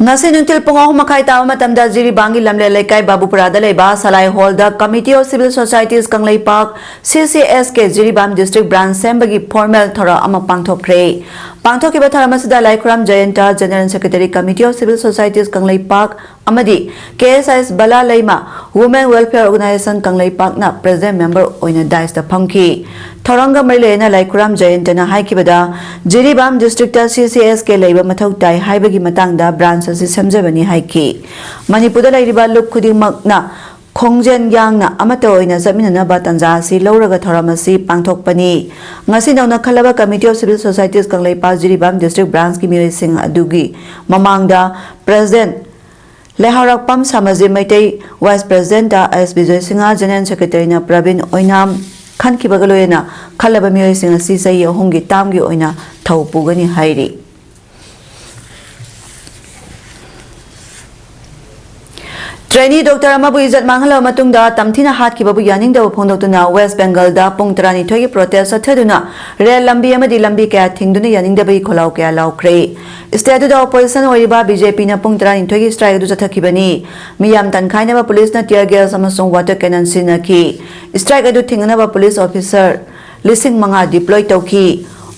ꯉꯁꯤ ꯅꯨꯡꯊꯤꯜ ꯄꯨꯡ ꯑꯍꯨꯝ ꯃꯈꯥꯏ ꯇꯥꯕ ꯃꯇꯝꯗ ꯖꯤꯔꯤꯕꯥꯝꯒꯤ ꯂꯝꯂꯦꯟ ꯂꯩꯀꯥꯏ ꯕꯥꯕꯨꯄꯨꯔꯥꯗ ꯂꯩꯕ ꯁꯂꯥꯏ ꯍꯣꯜꯗ Committee of Civil Societies Kangleipak, C C S K, Jiribam district branch ꯁꯦꯝꯕꯒꯤ formal ꯊꯧꯔꯝ ꯑꯃ ꯄꯥꯡꯊꯣꯛꯈ꯭ꯔꯦ꯫ ꯄꯥꯡꯊꯣꯛꯈꯤꯕ ꯊꯧꯔꯝ ꯑꯁꯤꯗ ꯂꯥꯏꯈꯨꯔꯥꯝ ꯖꯌꯟꯇ, General Secretary, Committee of Civil Societies Kangleipak, ꯑꯃꯗꯤ K S S ꯕꯂꯥ ꯂꯩꯃ, Women Welfare Organisation ꯀꯪꯂꯩꯄꯥꯛꯅ president member ꯑꯣꯏꯅ dais ꯇ ꯐꯝꯈꯤ꯫ ꯊꯧꯔꯝꯒ ꯃꯔꯤ ꯂꯩꯅꯅ ꯂꯥꯏꯈꯨꯔꯥꯝ ꯖꯌꯟꯇꯅ ꯍꯥꯏꯈꯤꯕꯗ, ꯖꯤꯔꯤꯕꯥꯝ district ꯇ C C S K ꯂꯩꯕ ꯃꯊꯧ ꯇꯥꯏ ꯍꯥꯏꯕꯒꯤ ꯃꯇꯥꯡꯗ branch ꯑꯁꯤ ꯁꯦꯝꯖꯕꯅꯤ ꯍꯥꯏꯈꯤ꯫ ꯃꯅꯤꯄꯨꯔꯗ ꯂꯩꯔꯤꯕ ꯂꯨꯞ ꯈꯨꯗꯤꯡꯃꯛꯅ ꯈꯣꯡꯖꯦꯜ ꯌꯥꯡꯅ ꯑꯃꯠꯇ ꯑꯣꯏꯅ ꯆꯠꯃꯤꯟꯅꯅꯕ ꯇꯥꯟꯖꯥ ꯑꯁꯤ ꯂꯧꯔꯒ ꯊꯧꯔꯝ ꯑꯁꯤ ꯄꯥꯡꯊꯣꯛꯄꯅꯤ꯫ ꯉꯁꯤ ꯅꯧꯅ ꯈꯜꯂꯕ Committee of Civil Societies Kangleipak Jiribam district branch ꯀꯤ ꯃꯤꯑꯣꯏꯁꯤꯡ ꯑꯗꯨꯒꯤ ꯃꯃꯥꯡꯗ president ꯂꯩꯍꯥꯎꯔꯛꯄꯝ ꯁꯥꯃꯖꯤꯠ ꯃꯩꯇꯩ, vice president ꯇ ꯑꯦꯁ ꯕꯤꯖꯣꯏ ꯁꯤꯡꯍ, general secretary ꯅ ꯄ꯭ꯔꯕꯤꯟ ꯑꯣꯏꯅꯥꯝ ꯈꯟꯈꯤꯕꯒ ꯂꯣꯏꯅꯅ ꯈꯜꯂꯕ ꯃꯤꯑꯣꯏꯁꯤꯡ ꯑꯁꯤ ꯆꯍꯤ ꯑꯍꯨꯝꯒꯤ term ꯒꯤ ꯑꯣꯏꯅ ꯊꯧ ꯄꯨꯒꯅꯤ ꯍꯥꯏꯔꯤ꯫ Trainee doctor ꯑꯃꯕꯨ ꯏꯖꯠ ꯃꯥꯡꯍꯜꯂꯕ ꯃꯇꯨꯡꯗ ꯇꯝꯊꯤꯅ ꯍꯥꯠꯈꯤꯕꯕꯨ ꯌꯥꯅꯤꯡꯗꯕ ꯐꯣꯡꯗꯣꯛꯇꯨꯅ West Bengal ꯗ ꯄꯨꯡ ꯇꯔꯥꯅꯤꯊꯣꯏꯒꯤ protest ꯆꯠꯊꯗꯨꯅ ꯔꯦꯜ ꯂꯝꯕꯤ ꯑꯃꯗꯤ ꯂꯝꯕꯤ ꯀꯌꯥ ꯊꯤꯡꯗꯨꯅ ꯌꯥꯅꯤꯡꯗꯕꯒꯤ ꯈꯣꯜꯂꯥꯎ ꯀꯌꯥ ꯂꯥꯎꯈ꯭ꯔꯦ꯫ State ꯑꯗꯨꯗ opposition ꯑꯣꯏꯔꯤꯕ B J P ꯅ ꯄꯨꯡ ꯇꯔꯥꯅꯤꯊꯣꯏꯒꯤ strike ꯑꯗꯨ ꯆꯠꯊꯈꯤꯕꯅꯤ꯫ ꯃꯤꯌꯥꯝ ꯇꯟꯈꯥꯏꯅꯕ ꯄꯨꯂꯤꯁꯅ tear gas ꯑꯃꯁꯨꯡ water cannon ꯁꯤꯖꯤꯟꯅꯈꯤ꯫ Strike ꯑꯗꯨ ꯊꯤꯡꯅꯅꯕ ꯄꯨꯂꯤꯁ officer ꯂꯤꯁꯤꯡ ꯃꯉꯥ deploy ꯇꯧꯈꯤ꯫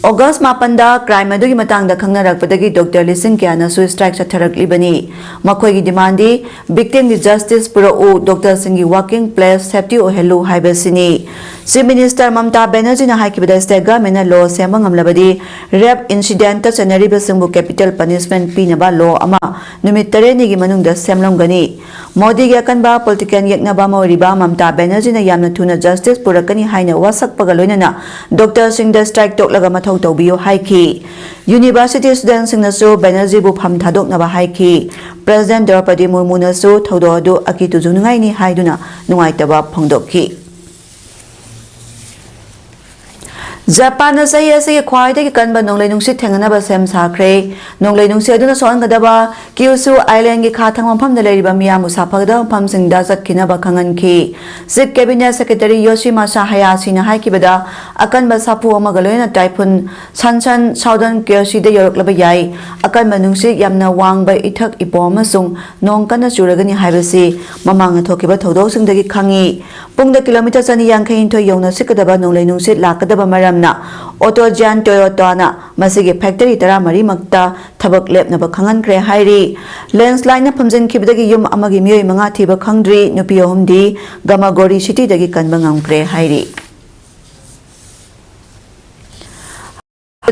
August ꯃꯥꯄꯟꯗ crime ꯑꯗꯨꯒꯤ ꯃꯇꯥꯡꯗ ꯈꯪꯅꯔꯛꯄꯗꯒꯤ doctor ꯂꯤꯁꯤꯡ ꯀꯌꯥꯅꯁꯨ strike ꯆꯠꯊꯔꯛꯂꯤꯕꯅꯤ꯫ ꯃꯈꯣꯏꯒꯤ demand ꯗꯤ victim ꯒꯤ justice ꯄꯨꯔꯛꯎ, doctor ꯁꯤꯡꯒꯤ working place safety ꯑꯣꯏꯍꯜꯂꯨ ꯍꯥꯏꯕꯁꯤꯅꯤ꯫ Chief Minister ꯃꯃꯇꯥ ꯕꯦꯅꯔꯖꯤꯅ ꯍꯥꯏꯈꯤꯕꯗ, state government ꯅ law ꯁꯦꯝꯕ ꯉꯝꯂꯕꯗꯤ rape incident ꯇ ꯆꯩꯅꯔꯤꯕꯁꯤꯡꯕꯨ capital punishment ꯄꯤꯅꯕ law ꯑꯃ ꯅꯨꯃꯤꯠ ꯇꯔꯦꯠꯅꯤꯒꯤ ꯃꯅꯨꯡꯗ ꯁꯦꯝꯂꯝꯒꯅꯤ꯫ ꯃꯣꯗꯤꯒꯤ ꯑꯀꯟꯕ political ꯌꯦꯛꯅꯕ ꯑꯃ ꯑꯣꯏꯔꯤꯕ ꯃꯃꯇꯥ ꯕꯦꯅꯔꯖꯤꯅ ꯌꯥꯝꯅ ꯊꯨꯅ justice ꯄꯨꯔꯛꯀꯅꯤ ꯍꯥꯏꯅ ꯋꯥꯁꯛꯄꯒ ꯂꯣꯏꯅꯅ doctor ꯁꯤꯡꯗ strike ꯇꯣꯛꯂꯒ ꯃꯊꯧ ꯇꯧꯕꯤꯌꯨ ꯍꯥꯏꯈꯤ꯫ University student ꯁꯤꯡꯅꯁꯨ ꯕꯦꯅꯔꯖꯤꯕꯨ ꯐꯝ ꯊꯥꯗꯣꯛꯅꯕ ꯍꯥꯏꯈꯤ꯫ President ꯗ꯭ꯔꯧꯄꯗꯤ ꯃꯨꯔꯃꯨꯅꯁꯨ ꯊꯧꯗꯣꯛ ꯑꯗꯨ ꯑꯀꯤꯇꯨ ꯆꯨꯅꯤꯡꯉꯥꯏꯅꯤ ꯍꯥꯏꯗꯨꯅ ꯅꯨꯡꯉꯥꯏꯇꯕ ꯐꯣꯡꯗꯣꯛꯈꯤ꯫ ꯖꯄꯥꯟꯅ ꯆꯍꯤ ꯑꯁꯤꯒꯤ ꯈ꯭ꯋꯥꯏꯗꯒꯤ ꯀꯟꯕ ꯅꯣꯡꯂꯩ ꯅꯨꯡꯁꯤꯠ ꯊꯦꯡꯅꯅꯕ ꯁꯦꯝ ꯁꯥꯈ꯭ꯔꯦ꯫ ꯅꯣꯡꯂꯩ ꯅꯨꯡꯁꯤꯠ ꯑꯗꯨꯅ ꯁꯣꯛꯍꯟꯒꯗꯕ ꯀ꯭ꯌꯨꯁꯨ ꯑꯥꯏꯂꯦꯟꯒꯤ ꯈꯥ ꯊꯪꯕ ꯃꯐꯝꯗ ꯂꯩꯔꯤꯕ ꯃꯤꯌꯥꯝꯕꯨ ꯁꯥꯐꯒꯗꯕ ꯃꯐꯝꯁꯤꯡꯗ ꯆꯠꯈꯤꯅꯕ ꯈꯪꯍꯟꯈꯤ꯫ ꯆꯤꯐ ꯀꯦꯕꯤꯅꯦꯠ ꯁꯦꯀ꯭ꯔꯦꯇꯔꯤ ꯌꯣꯁꯤꯃꯥꯁꯥ ꯍꯌꯥꯁꯤꯅ ꯍꯥꯏꯈꯤꯕꯗ, ꯑꯀꯟꯕ ꯁꯥꯐꯨ ꯑꯃꯒ ꯂꯣꯏꯅꯅ ꯇꯥꯏꯐꯨꯟ ꯁꯟꯁꯟ ꯁꯥꯎꯗꯔꯟ ꯀ꯭ꯌꯨꯁꯤꯗ ꯌꯧꯔꯛꯂꯕ ꯌꯥꯏ꯫ ꯑꯀꯟꯕ ꯅꯨꯡꯁꯤꯠ, ꯌꯥꯝꯅ ꯋꯥꯡꯕ ꯏꯊꯛ ꯏꯄꯣ ꯑꯃꯁꯨꯡ ꯅꯣꯡ ꯀꯟꯅ ꯆꯨꯔꯒꯅꯤ ꯍꯥꯏꯕꯁꯤ ꯃꯃꯥꯡꯗ ꯊꯣꯛꯈꯤꯕ ꯊꯧꯗꯣꯛꯁꯤꯡꯗꯒꯤ ꯈꯪꯏ꯫ ꯄꯨꯡꯗ ꯀꯤꯂꯣꯃꯤꯇꯔ ꯆꯅꯤ ꯌꯥꯡꯈꯩ ꯅꯤꯊꯣꯏ ꯌꯧꯅ ꯁꯤꯠꯀꯗꯕ ꯅꯣꯡꯂꯩ ꯅꯨꯡꯁꯤꯠ ꯂꯥꯛꯀꯗꯕ ꯃꯔꯝꯅ ꯑꯣꯇꯣ ꯖ꯭ꯌꯥꯟ ꯇꯣꯌꯣꯇꯥꯅ ꯃꯁꯤꯒꯤ ꯐꯦꯛꯇꯔꯤ ꯇꯔꯥꯃꯔꯤꯃꯛꯇ ꯊꯕꯛ ꯂꯦꯞꯅꯕ ꯈꯪꯍꯟꯈ꯭ꯔꯦ ꯍꯥꯏꯔꯤ꯫ ꯂꯦꯟꯁꯂꯥꯏꯗꯅ ꯐꯨꯝꯖꯤꯟꯈꯤꯕꯗꯒꯤ ꯌꯨꯝ ꯑꯃꯒꯤ ꯃꯤꯑꯣꯏ ꯃꯉꯥ ꯊꯤꯕ ꯈꯪꯗ꯭ꯔꯤ꯫ ꯅꯨꯄꯤ ꯑꯍꯨꯝꯗꯤ ꯒꯃꯥꯒꯣꯔꯤ ꯁꯤꯇꯤꯗꯒꯤ ꯀꯟꯕ ꯉꯝꯈ꯭ꯔꯦ ꯍꯥꯏꯔꯤ꯫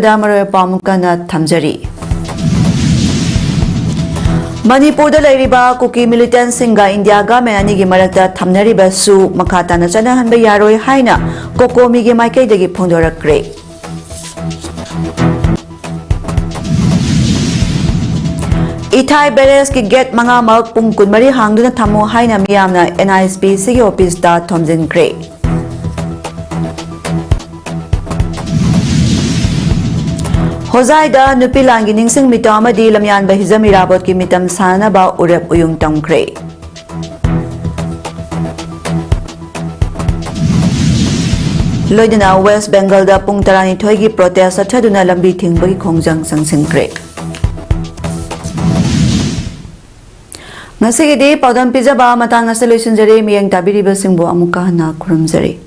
ꯗ ꯃꯔꯨꯑꯣꯏꯕ ꯄꯥꯎ ꯑꯃꯨꯛ ꯍꯟꯅ ꯊꯝꯖꯔꯤ꯫ ꯃꯅꯤꯄꯨꯔꯗ ꯂꯩꯔꯤꯕ ꯀꯨꯀꯤ ꯃꯤꯂꯤꯇꯦꯟꯁꯤꯡꯒ ꯏꯟꯗꯤꯌꯥ ꯒꯚꯔꯟꯃꯦꯟ ꯑꯅꯤꯒꯤ ꯃꯔꯛꯇ ꯊꯝꯅꯔꯤꯕ ꯁꯨ ꯃꯈꯥ ꯇꯥꯅ ꯆꯠꯅꯍꯟꯕ ꯌꯥꯔꯣꯏ ꯍꯥꯏꯅ ꯀꯣꯀꯣꯃꯤꯒꯤ ꯃꯥꯏꯀꯩꯗꯒꯤ ꯐꯣꯡꯗꯣꯔꯛꯈ꯭ꯔꯦ꯫ ꯏꯊꯥꯏ ꯕꯦꯔꯦꯖꯀꯤ ꯒꯦꯠ ꯃꯉꯥꯃꯛ ꯄꯨꯡ ꯀꯨꯟꯃꯔꯤ ꯍꯥꯡꯗꯨꯅ ꯊꯝꯃꯨ ꯍꯥꯏꯅ ꯃꯤꯌꯥꯝꯅ ꯑꯦꯟ ꯑꯥꯏ ꯑꯦꯁ ꯄꯤ ꯁꯤꯒꯤ ꯑꯣꯐꯤꯁꯇ ꯊꯣꯝꯖꯤꯟꯈ꯭ꯔꯦ꯫ ꯍꯣꯖꯥꯏꯗ ꯅꯨꯄꯤ ꯂꯥꯟꯒꯤ ꯅꯤꯡꯁꯤꯡ ꯃꯤꯇꯣ ꯑꯃꯗꯤ ꯂꯝꯌꯥꯟꯕ ꯍꯤꯖꯝ ꯏꯔꯥꯕꯣꯠꯀꯤ ꯃꯤꯇꯝ ꯁꯥꯟꯅꯅꯕ ꯎꯔꯦꯞ ꯎꯌꯨꯡ ꯇꯝꯈ꯭ꯔꯦ꯫ ꯂꯣꯏꯅꯅ ꯋꯦꯁ ꯕꯦꯡꯒꯜꯗ ꯄꯨꯡ ꯇꯔꯥꯅꯤꯊꯣꯏꯒꯤ ꯄ꯭ꯔꯣꯇꯦꯁ ꯆꯠꯊꯗꯨꯅ ꯂꯝꯕꯤ ꯊꯤꯡꯕꯒꯤ ꯈꯣꯡꯖꯪ ꯆꯪꯁꯤꯟꯈ꯭ꯔꯦ꯫ ꯉꯁꯤꯒꯤꯗꯤ ꯄꯥꯎꯗꯝ ꯄꯤꯖꯕ ꯃꯇꯥꯡ ꯑꯁꯤꯗ ꯂꯣꯏꯁꯤꯟꯖꯔꯦ꯫ ꯃꯤꯠꯌꯦꯡ ꯇꯥꯕꯤꯔꯤꯕꯁꯤꯡꯕꯨ ꯑꯃꯨꯛꯀ ꯍꯟꯅ ꯈꯨꯔꯨꯝꯖꯔꯤ꯫